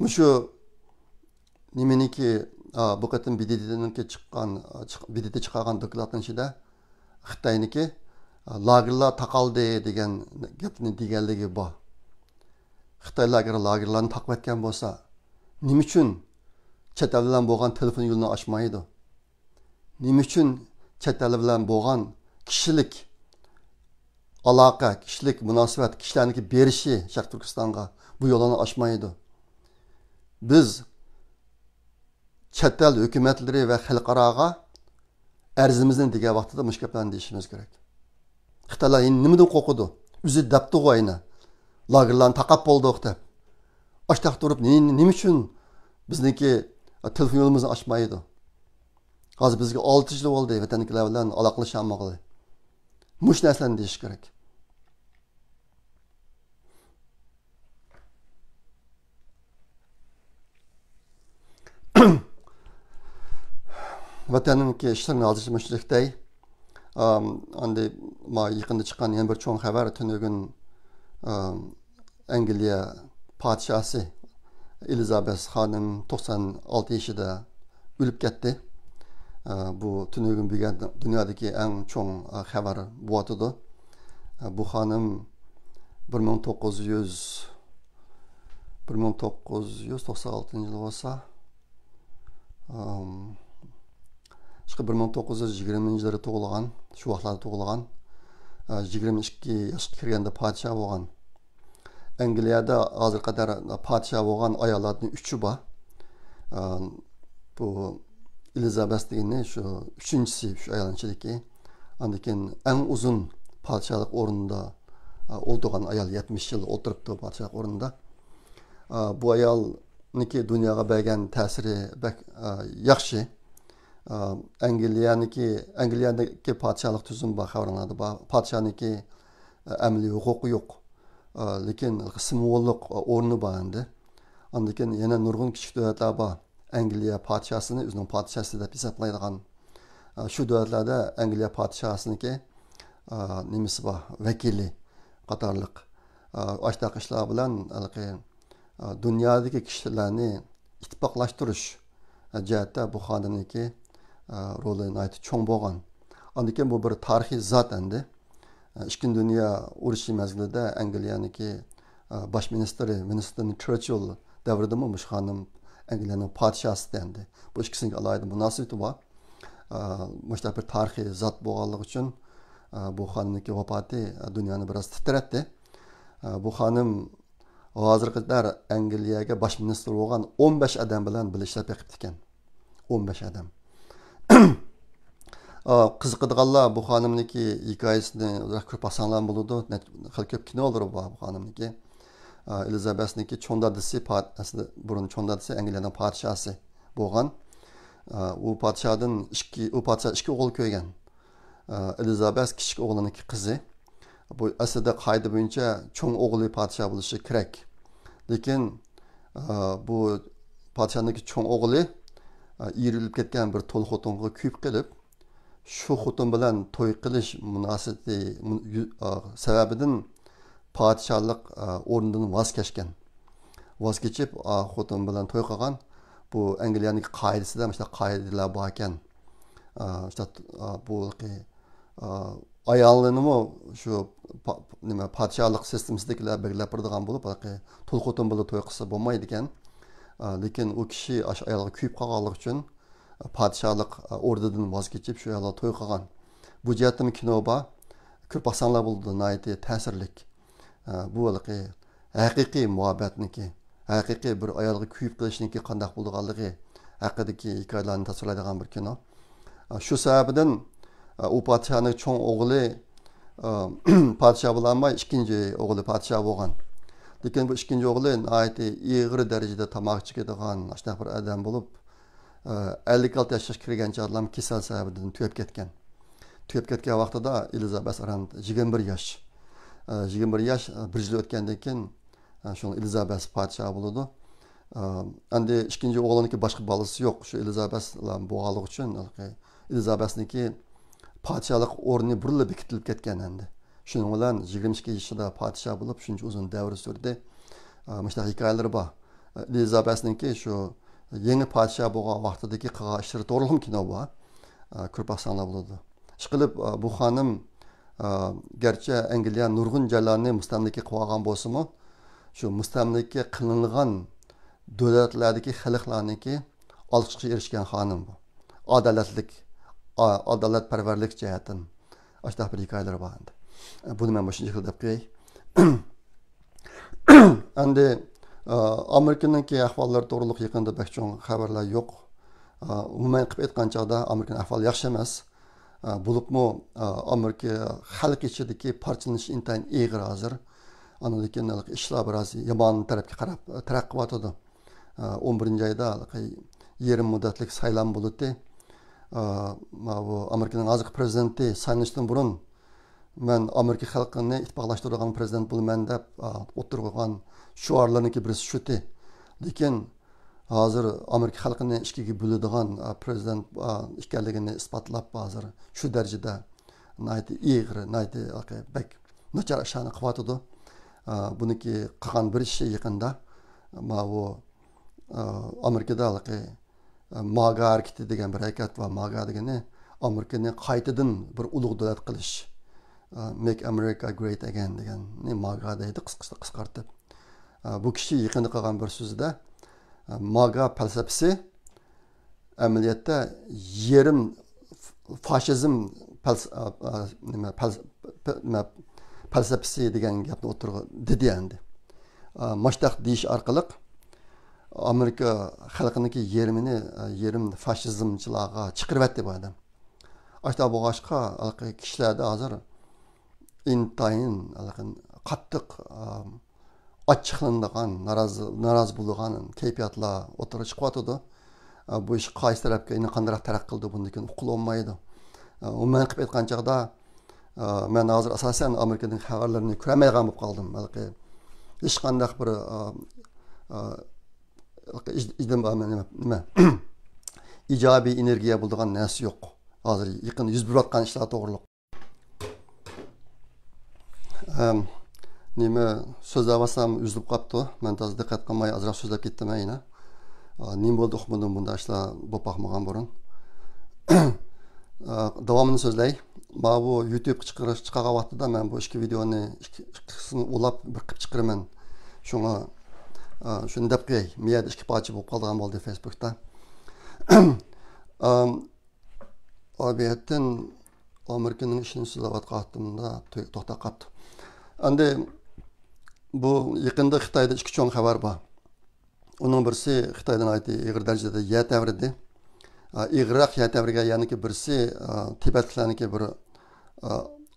مۇشۇ نېمىنىڭكى، ئا، بۇ قېتىم ب د ت نىڭكى چىققان، چىق-، ب د ت چىقارغان دوكلاتنىڭ ئىچىدە خىتاينىڭكى، ئا، لاگېرلار تاقالدى دېگەن گەپنى دېگەنلىكى بار. خىتايلار ئەگەر لاگېرلارنى تاقىۋەتكەن بولسا، نېمە ئۈچۈن چەت ئەل بىلەن بولغان تېلېفون يولىنى ئاچمايدۇ؟ نېمە ئۈچۈن چەت ئەل بىلەن بولغان كىشىلىك ئالاقە، كىشىلىك مۇناسىۋەت، كىشىلەرنىڭكى بېرىشى شەرقىي تۈركىستانغا بۇ يوللارنى ئاچمايدۇ؟ بىز چەت ئەل ھۆكۈمەتلىرى ۋە خەلقئاراغا ئەرزىمىزنى دېگەن ۋاقتىدا مۇشۇ گەپلەرنى دېيىشىمىز كېرەك. خىتايلار يەنە نېمىدىن قورقىدۇ؟ ئۆزى دەپتىغۇ ئەينە. لاگېرلارنى تاقاپ بولدۇق دەپ. ئاشتاق تۇرۇپ نېمە، نېمە ئۈچۈن بىزنىڭكى تېلېفون يولىمىزنى ئاچمايدۇ؟ ھازىر بىزگە ئالتە يىل بولدى ۋەتەندىكىلەر بىلەن ئالاقىلىشالمىغىلى. مۇشۇ نەرسىلەرنى دېيىش كېرەك. ۋەتەننىڭكى ئىشلىرىنى ھازىرچە مۇشۇنداق دەي. ئام، ئاندى ما يېقىندا چىققان يەنە بىر چوڭ خەۋەر، تۈنۈگۈن، ئام، ئەنگلىيە پادىشاھى ئېلىزابېس خانىم توقسان ئالتە يېشىدا ئۆلۈپ كەتتى. ئا، بۇ تۈنۈگۈن بۈگۈن دۇنيادىكى ئەڭ چوڭ، ئا، خەۋەر بولۇۋاتىدۇ. ئا، بۇ خانىم بىر مىڭ توققۇز يۈز، بىر مىڭ توققۇز يۈز توقسان ئالتىنچى يىل بولسا، ئام، ئىشقىلىپ بىر مىڭ توققۇز يۈز يىگىرمىنچى يىللىرى تۇغۇلغان، شۇ ۋاقىتلاردا تۇغۇلغان، ئا، يىگىرمە ئىككى ياشقا كىرگەندە پادىشاھ بولغان. ئەنگلىيەدە ھازىرغا قەدەر پادىشاھ بولغان ئاياللاردىن ئۈچى بار. ئا، بۇ ئېلىزابېس دېگىنى شۇ ئۈچىنچىسى، شۇ ئايالنىڭ ئىچىدىكى. ئاندىن كېيىن ئەڭ ئۇزۇن پادىشاھلىق ئورنىدا، ئا، ئولتۇرغان ئايال، يەتمىش يىل ئولتۇرۇپتۇ پادىشاھلىق ئورنىدا. ئا، بۇ ئايالنىڭكى دۇنياغا بەرگەن تەسىرى بەك، ئا، ياخشى. ئا، ئەنگلىيەنىڭكى، ئەنگلىيەدىكى پادىشاھلىق تۈزۈمى بار، خەۋىرىڭلاردا بار. پادىشاھنىڭكى، ئا، ئەمەلىي ھوقۇقى يوق. ئا، لېكىن سىمۋوللۇق، ئا، ئورنى بار ئەمدى. ئاندىن كېيىن يەنە نۇرغۇن كىچىك دۆلەتلەر بار. ئەنگلىيە پادىشاھىنى ئۆزىنىڭ پادىشاھى دەپ ھېسابلايدىغان. ئا، شۇ دۆلەتلەردە ئەنگلىيە پادىشاھىنىڭكى، ئا، نېمىسى بار، ۋەكىلى قاتارلىق. ئا، ئاشۇنداق ئىشلار بىلەن ھېلىقى، ئا، دۇنيادىكى كىشىلەرنى ئىتتىپاقلاشتۇرۇش، ئا، جەھەتتە بۇ خانىمنىڭكى، ئا، رولى ناھايىتى چوڭ بولغان. ئاندىن كېيىن بۇ بىر تارىخىي زات ئەمدى. ئىككىنچى دۇنيا ئۇرۇشى مەزگىلىدە ئەنگلىيەنىڭكى، ئە، باش مىنىستىرى ۋىنستون چېرچىل دەۋرىدىمۇ مۇشۇ خانىم ئەنگلىيەنىڭ پادىشاھى ئەمدى. بۇ ئىككىسىنىڭ ئالاھىدە مۇناسىۋىتى بار. ئە، مۇشۇنداق بىر تارىخىي زات بولغانلىقى ئۈچۈن، ئە، بۇ خانىمنىڭكى ۋاپاتى، ئە، دۇنيانى بىراز تىترەتتى. ئە، بۇ خانىم ھازىرغا قەدەر ئەنگلىيەگە باش مىنىستىر بولغان ئون بەش ئادەم بىلەن بىللە ئىشلەپ بېقىپتىكەن. ئون بەش ئادەم. ئا، قىزىقىدىغانلار بۇ خانىمنىڭكى ھېكايىسىنى كۆرۈپ باقساڭلار بولىدۇ. نە-، خېلى كۆپ كىنولىرى بار بۇ خانىمنىڭكى. ئا، ئېلىزابېسنىڭكى چوڭ دادىسى پا-، ئەسلى بۇرۇن چوڭ دادىسى ئەنگلىيەنىڭ پادىشاھى بولغان. ئا، ئۇ پادىشاھدىن ئىككى، ئۇ پادىشاھ ئىككى ئوغۇل كۆرگەن. ئا، ئېلىزابېس كىچىك ئوغلىنىڭكى قىزى. بۇ ئەسلىدە قائىدە بويىچە چوڭ ئوغلى پادىشاھ بولۇشى كېرەك. لېكىن، ئا، بۇ پادىشاھنىڭكى چوڭ ئوغلى، ئا، ئېرى ئۆلۈپ كەتكەن بىر تۇل خوتۇنغا كۆيۈپ قېلىپ، شۇ خوتۇن بىلەن توي قىلىش مۇناسىۋىتى، مۇن-، يۈ-، ئا، سەۋەبىدىن پادىشاھلىق، ئا، ئورنىدىن ۋاز كەچكەن. ۋاز كېچىپ، ئا، خوتۇن بىلەن توي قىلغان. بۇ ئەنگلىيەنىڭكى قائىدىسىدە مۇشۇنداق قائىدىلەر باركەن. ئا، مۇشۇنداق، ئا، بۇ، ئا، ئايالىنىمۇ شۇ پا-، نېمە، پادىشاھلىق سىستېمىسىدىكىلەر بەلگىلەپ بېرىدىغان بولۇپ، ھېلىقى تۇل خوتۇن بىلەن توي قىلسا بولمايدىكەن. ئا، لېكىن ئۇ كىشى ئاشۇ ئايالغا كۆيۈپ قالغانلىقى ئۈچۈن، پادىشاھلىق، ئا، ئوردىدىن ۋاز كېچىپ، شۇ ئايالغا توي قىلغان. بۇ جەھەتتىمۇ كىنو بار. كۆرۈپ باقساڭلار بولىدۇ، ناھايىتى تەسىرلىك. ئا، بۇ ھېلىقى ھەقىقىي مۇھەببەتنىكى، ھەقىقىي بىر ئايالغا كۆيۈپ قېلىشنىڭكى قانداق بولىدىغانلىقى ھەققىدىكى ھېكايىلەرنى تەسۋىرلەيدىغان بىر كىنو. ئا، شۇ سەۋەبىدىن، ئا، ئۇ پادىشاھنىڭ چوڭ ئوغلى، ئا، پادىشاھ بولالماي، ئىككىنچى ئوغلى پادىشاھ بولغان. لېكىن بۇ ئىككىنچى ئوغلى ناھايىتى ئېغىر دەرىجىدە تاماكا چېكىدىغان، ئاشۇنداق بىر ئادەم بولۇپ، ئا، ئەللىك ئالتە ياشقا كىرگەن چاغدىلا كېسەل سەۋەبىدىن تۈگەپ كەتكەن. تۈگەپ كەتكەن ۋاقتىدا ئېلىزابېس ئاران يىگىرمە بىر ياش. ئا، يىگىرمە بىر ياش، ئا، بىر يىل ئۆتكەندىن كېيىن، ئا، شۇڭا ئېلىزابېس پادىشاھ بولىدۇ. ئا، ئەمدى ئىككىنچى ئوغلىنىڭكى باشقا بالىسى يوق. شۇ ئېلىزابېس بىلەن بولغانلىقى ئۈچۈن، ھېلىقى ئېلىزابېسنىڭكى پادىشاھلىق ئورنى بۇرۇنلا بېكىتىلىپ كەتكەن ئەمدى. شۇنىڭ بىلەن يىگىرمە ئىككى يېشىدا پادىشاھ بولۇپ، شۇنچە ئۇزۇن دەۋر سۈردى. ئا، مۇشۇنداق ھېكايىلىرى بار. ئېلىزابېسنىڭكى شۇ يېڭى پادىشاھ بولغان ۋاقتىدىكى قىلغان ئىشلىرى توغرۇلۇقمۇ كىنو بار. ئا، كۆرۈپ باقساڭلار بولىدۇ. ئىشقىلىپ، ئا، بۇ خانىم، ئا، گەرچە ئەنگلىيە نۇرغۇن جايلارنى مۇستەملىكە قىلىۋالغان بولسىمۇ، شۇ مۇستەملىكە قىلىنغان دۆلەتلەردىكى خەلقلەرنىڭكى ئالقىشقا ئېرىشكەن خانىم بۇ. ئادالەتلىك، ئا-، ئادالەتپەرۋەرلىك جەھەتتىن ئاشۇنداق بىر ھېكايىلىرى بار ئەمدى. بۇنى مەن مۇشۇنچە دەپ قوياي. ئەمدى، ئا، ئامېرىكىنىڭكى ئەھۋاللىرى توغرۇلۇق يېقىندا بەك چوڭ خەۋەرلەر يوق. ئا، ئومۇمەن قىلىپ ئېيتقان چاغدا ئامېرىكىنىڭ ئەھۋالى ياخشى ئەمەس. ئا، بولۇپمۇ، ئا، ئامېرىكا خەلقى ئىچىدىكى پارچىلىنىش ئىنتايىن ئېغىر ھازىر. ئاندىن كېيىن ئىشلار بىراز يامان تەرەپكە قاراپ تەرەققىي قىلىۋاتىدۇ. ئا، ئون بىرىنچى ئايدا ھېلىقى يېرىم مۇددەتلىك سايلام بولدى. ئا، ماۋۇ ئامېرىكىنىڭ ھازىرقى پرېزىدېنتى سايلىنىشتىن بۇرۇن، مەن ئامېرىكا خەلقىنى ئىتتىپاقلاشتۇرىدىغان پىرېزىدېنت بولىمەن دەپ، ئا، ئوتتۇرىغا قويغان شوئارلىرىنىڭكى بىرسى شۇتى. لېكىن ھازىر ئامېرىكا خەلقىنى ئىككىگە بۆلىدىغان، ئا، پىرېزىدېنت، ئا، ئىكەنلىكىنى ئىسپاتلاپ، ھازىر شۇ دەرىجىدە ناھايىتى ئېغىر، ناھايىتى بەك ناچار ئىشلارنى قىلىۋاتىدۇ. ئا، بۇنىڭكى قىلغان بىر ئىشى يېقىندا ماۋۇ، ئا، ئامېرىكىدا ھېلىقى، ئا، ماگا ھەرىكىتى دېگەن بىر ھەرىكەت بار. ماگا دېگىنى ئامېرىكىنى قايتىدىن بىر ئۇلۇغ دۆلەت قىلىش. ئا، Make America Great Again دېگەننى ماگا دەيدۇ، قىسقىسى، قىسقارتىپ. ئا، بۇ كىشى يېقىندا قىلغان بىر سۆزىدە، ئا، ماگا پەلسەپىسى ئەمەلىيەتتە يېرىم فاشىزم پەلس-، ئا، ئا، نېمە، پەلس-، پە-، نېمە، پەلسەپىسى دېگەن گەپنى ئوتتۇرىغا دېدى ئەمدى. ئا، ماشتاق دېيىش ئارقىلىق ئامېرىكا خەلقىنىڭكى يېرىمىنى، ئا، يېرىم فاشىزمچىلارغا چىقىرىۋەتتى بۇ ئادەم. ئاشۇنداق بولغاچقا، ھېلىقى كىشىلەردە ھازىر ئىنتايىن ھېلىقى قاتتىق، ئا، ئاچچىقلىنىدىغان، نارازى، نارازى بولىدىغان كەيپىياتلار ئوتتۇرىغا چىقىۋاتىدۇ. ئا، بۇ ئىش قايسى تەرەپكە، يەنە قانداقراق تەرەققىي قىلىدۇ، بۇنىڭدىن كېيىن ئۇققىلى بولمايدۇ. ئا، ئومۇمەن قىلىپ ئېيتقان چاغدا، ئا، مەن ھازىر ئاساسەن ئامېرىكىنىڭ خەۋەرلىرىنى كۆرەلمەيدىغان بولۇپ قالدىم. بەلكى ھېچقانداق بىر، ئا، ئا، ئىج-، ئىجدىم-، ئا، نېمە، نېمە، ئىجابىي ئېنېرگىيە بولىدىغان نەرسە يوق. ھازىر يېقىن يۈز بېرىۋاتقان ئىشلار توغرۇلۇق. ئەم، نېمە، سۆزلەۋاتسام ئۈزۈلۈپ قاپتۇ. مەن تازا دىققەت قىلماي ئازراق سۆزلەپ كەتتىم يەنە. ئا، نېمە بولدى ئۇقمىدىم، بۇنداق ئىشلار بولۇپ باقمىغان بۇرۇن. ئا، داۋامىنى سۆزلەي. ماۋۇ يۇتۇبقا چىقىرىش، چىقارغان ۋاقتىدا مەن بۇ ئىككى ۋىدېئونى ئىككى، ئىككىسىنى ئۇلاپ بىر قىلىپ چىقىرىمەن. شۇڭا، ئا، شۇنى دەپ قوياي. مەيەردە ئىككى پارچە بولۇپ قالىدىغان بولدى فېيسبۇكتا. ئام، ئابىيەتتىن ئامېرىكىنىڭ ئىشىنى سۆزلەۋاتقانتىمدا تو-، توختاپ قاپتۇ. ئەمدى بۇ يېقىندا خىتايدا ئىككى چوڭ خەۋەر بار. ئۇنىڭ بىرسى خىتايدا ناھايىتى ئېغىر دەرىجىدە يەر تەۋرىدى. ئا، ئېغىرراق يەر تەۋرىگەن يەرنىڭكى بىرسى، ئا، تىبەتلىكلەرنىڭكى بىر، ئا،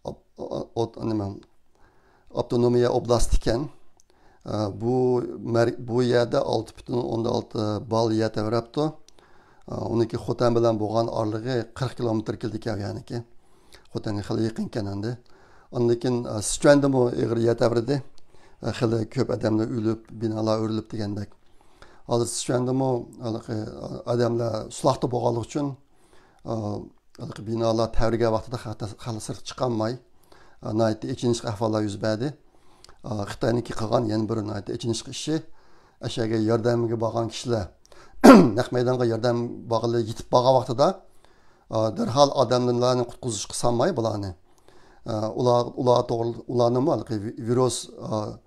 ئوب-، ئو-، ئوت-، نېمە، ئاپتونومىيە ئوبلاستى ئىكەن. ئا، بۇ مەر-، بۇ يەردە ئالتە پۈتۈن ئوندىن ئالتە بال يەر تەۋرەپتۇ. ئا، ئۇنىڭكى خوتەن بىلەن بولغان ئارىلىقى قىرىق كىلومېتىر كېلىدىكەن، يەنىكى. خوتەنگە خېلى يېقىنكەن ئەمدى. ئاندىن كېيىن، ئا، سىچۈەندىمۇ ئېغىر يەر تەۋرىدى. ئا، خېلى كۆپ ئادەملەر ئۆلۈپ، بىنالار ئۆرۈلۈپ دېگەندەك. ھازىر سىچۈەندىمۇ ھېلىقى، ئا، ئادەملەر سولاقتا بولغانلىقى ئۈچۈن، ئا، ھېلىقى بىنالار تەۋرىگەن ۋاقتىدا خەلق، خەلق سىرتقا چىقالماي، ئا، ناھايىتى ئېچىنىشلىق ئەھۋاللار يۈز بەردى. ئا، خىتاينىڭكى قىلغان يەنە بىر ناھايىتى ئېچىنىشلىق ئىشى، ئەشەگە ياردەمگە بارغان كىشىلەر، نەق مەيدانغا ياردەم بارغىلى يېتىپ بارغان ۋاقتىدا، ئا، دەرھال ئادەملەرنى قۇتقۇزۇشقا سالماي بۇلارنى. ئا، ئۇلار، ئۇلار توغرا، ئۇلارنىمۇ ھېلىقى ۋىرۇس، ئا،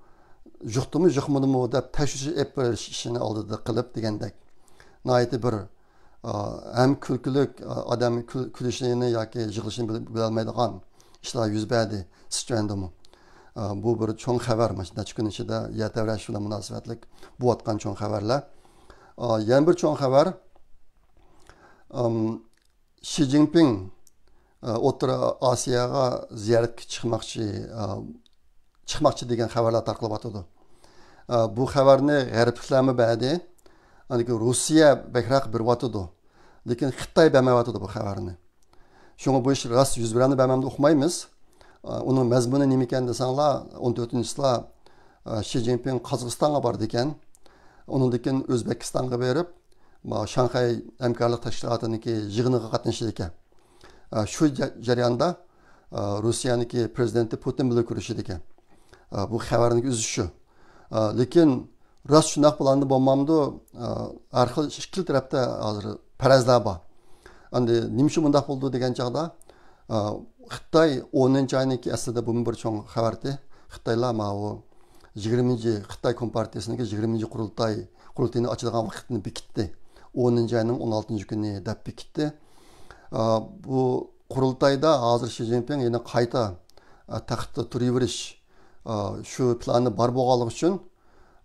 يۇقتىمۇ، يۇقمىدىمۇ دەپ تەكشۈرۈش ئېلىپ بېرىش ئىشىنى ئالدىدا قىلىپ دېگەندەك. ناھايىتى بىر، ئا، ھەم كۈلكىلىك، ئا، ئادەم كۈل-، كۈلۈشىنى ياكى يىغلىشىنى بىل-، بىلەلمەيدىغان ئىشلار يۈز بەردى سىچۈەندىمۇ. ئا، بۇ بىر چوڭ خەۋەر، مانا شۇ نەچچە كۈن ئىچىدە يەر تەۋرەش بىلەن مۇناسىۋەتلىك بولۇۋاتقان چوڭ خەۋەرلەر. ئا، يەنە بىر چوڭ خەۋەر، ئام، شى جىنپىڭ، ئا، ئوتتۇرا ئاسىياغا زىيارەتكە چىقماقچى، ئا، چىقماقچى دېگەن خەۋەرلەر تارقىلىۋاتىدۇ. ئا، بۇ خەۋەرنى غەربلىكلەرمۇ بەردى. ئاندىن كېيىن روسىيە بەكرەك بېرىۋاتىدۇ. لېكىن خىتاي بەرمەيۋاتىدۇ بۇ خەۋەرنى. شۇڭا بۇ ئىش راست يۈز بېرەمدۇ، بەرمەمدۇ ئۇقمايمىز. ئۇنىڭ مەزمۇنى نېمە ئىكەن دېسەڭلار، ئون تۆتىنچى چىسلا شى جىنپىڭ قازاقىستانغا بارىدىكەن. ئۇنىڭدىن كېيىن ئۆزبېكىستانغا بېرىپ، شاڭخەي ھەمكارلىق تەشكىلاتىنىڭكى يىغىنىغا قاتنىشىدىكەن. شۇ جە-، جەرياندا روسىيەنىڭكى پرېزىدېنتى پۇتىن بىلەن كۆرۈشىدىكەن. بۇ خەۋەرنىڭ ئۆزى شۇ. لېكىن راست شۇنداق بولامدۇ، بولمامدۇ، ئە، ھەر خىل ئىككىلا تەرەپتە ھازىر پەرەزلەر بار. ئەمدى نېمە ئۈچۈن بۇنداق بولدى دېگەن چاغدا، ئە، خىتاي ئونىنچى ئاينىڭكى، ئەسلىدە بۇمۇ بىر چوڭ خەۋەر ئىدى. خىتايلار ماۋۇ يىگىرمىنچى، خىتاي كومپارتىيىسىنىڭكى يىگىرمىنچى قۇرۇلتاي، قۇرۇلتىيىنى ئاچىدىغان ۋاقىتنى بېكىتتى. ئونىنچى ئاينىڭ ئون ئالتىنچى كۈنى دەپ بېكىتتى. ئە، بۇ قۇرۇلتايدا ھازىر شى جىنپىڭ يەنە قايتا، ئە، تەختتە تۇرۇۋېرىش، ئە، شۇ پىلانى بار بولغانلىقى ئۈچۈن،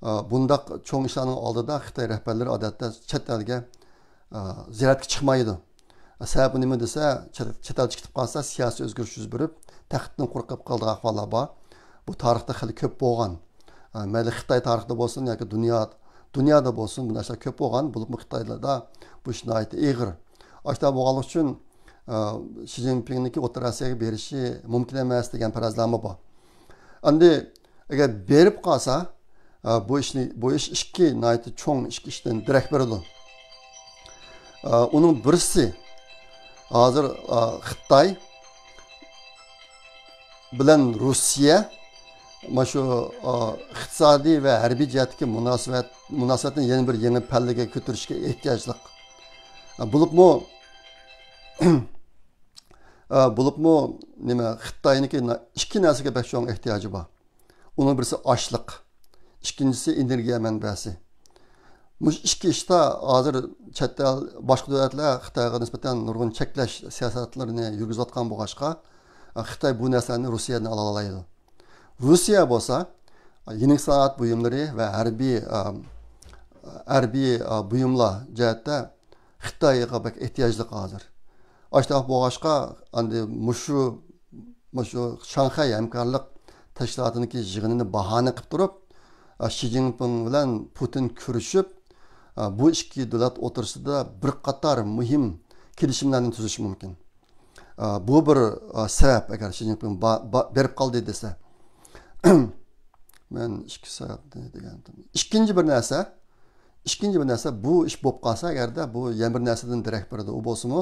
ئا، بۇنداق چوڭ ئىشلارنىڭ ئالدىدا خىتاي رەھبەرلىرى ئادەتتە چەت ئەلگە، ئا، زىيارەتكە چىقمايدۇ. سەۋەبى نېمە دېسە، چەت، چەت ئەلگە چىقىپ قالسا، سىياسىي ئۆزگىرىش يۈز بېرىپ، تەختتىن قۇرۇق قېلىپ قالىدىغان ئەھۋاللار بار. بۇ تارىختا خېلى كۆپ بولغان. ئا، مەيلى خىتاي تارىخىدا بولسۇن ياكى دۇنيا، دۇنيادا بولسۇن، بۇنداق ئىشلار كۆپ بولغان. بولۇپمۇ خىتايلاردا بۇ ئىش ناھايىتى ئېغىر. ئاشۇنداق بولغانلىقى ئۈچۈن، ئا، شى جىنپىڭنىڭكى ئوتتۇرا ئاسىياغا بېرىشى مۇمكىن ئەمەس دېگەن پەرەزلەرمۇ بار. ئەمدى ئەگەر بېرىپ قالسا، ئا، بۇ ئىشنى، بۇ ئىش ئىككى ناھايىتى چوڭ ئىككى ئىشتىن دېرەك بېرىدۇ. ئا، ئۇنىڭ بىرسى، ھازىر، ئا، خىتاي بىلەن روسىيە مانا شۇ، ئا، ئىقتىسادىي ۋە ھەربىي جەھەتتىكى مۇناسىۋەت، مۇناسىۋەتنى يەنە بىر يېڭى پەللىگە كۆتۈرۈشكە ئېھتىياجلىق. ئا، بولۇپمۇ، ئا، بولۇپمۇ نېمە، خىتاينىڭكى نا-، ئىككى نەرسىگە بەك چوڭ ئېھتىياجى بار. ئۇنىڭ بىرسى ئاشلىق، ئىككىنچىسى ئېنېرگىيە مەنبەسى. مۇشۇ ئىككى ئىشتا ھازىر چەت ئەل، باشقا دۆلەتلەر خىتايغا نىسبەتەن نۇرغۇن چەكلەش سىياسەتلىرىنى يۈرگۈزۈۋاتقان بولغاچقا، خىتاي بۇ نەرسىلەرنى روسىيەدىن ئالالايدۇ. روسىيە بولسا يېنىك سانائەت بۇيۇملىرى ۋە ھەربىي، ھەربىي بۇيۇملار جەھەتتە خىتايغا بەك ئېھتىياجلىق ھازىر. ئاشۇنداق بولغاچقا، ئەمدى مۇشۇ، مۇشۇ شاڭخەي ھەمكارلىق تەشكىلاتىنىڭكى يىغىنىنى باھانە قىلىپ تۇرۇپ، شى جىنپىڭ بىلەن پۇتىن كۆرۈشۈپ، بۇ ئىككى دۆلەت ئوتتۇرىسىدا بىر قاتار مۇھىم كېلىشىملەرنى تۈزۈشى مۇمكىن. بۇ بىر سەۋەب، ئەگەر شى جىنپىڭ با-، با-، بېرىپ قالدى دېسە. مەن ئىككى سەۋەبنى دېگەنتىم. ئىككىنچى بىر نەرسە، ئىككىنچى بىر نەرسە، بۇ ئىش بولۇپ قالسا، ئەگەردە بۇ يەنە بىر نەرسىدىن دېرەك بېرىدۇ. ئۇ بولسىمۇ،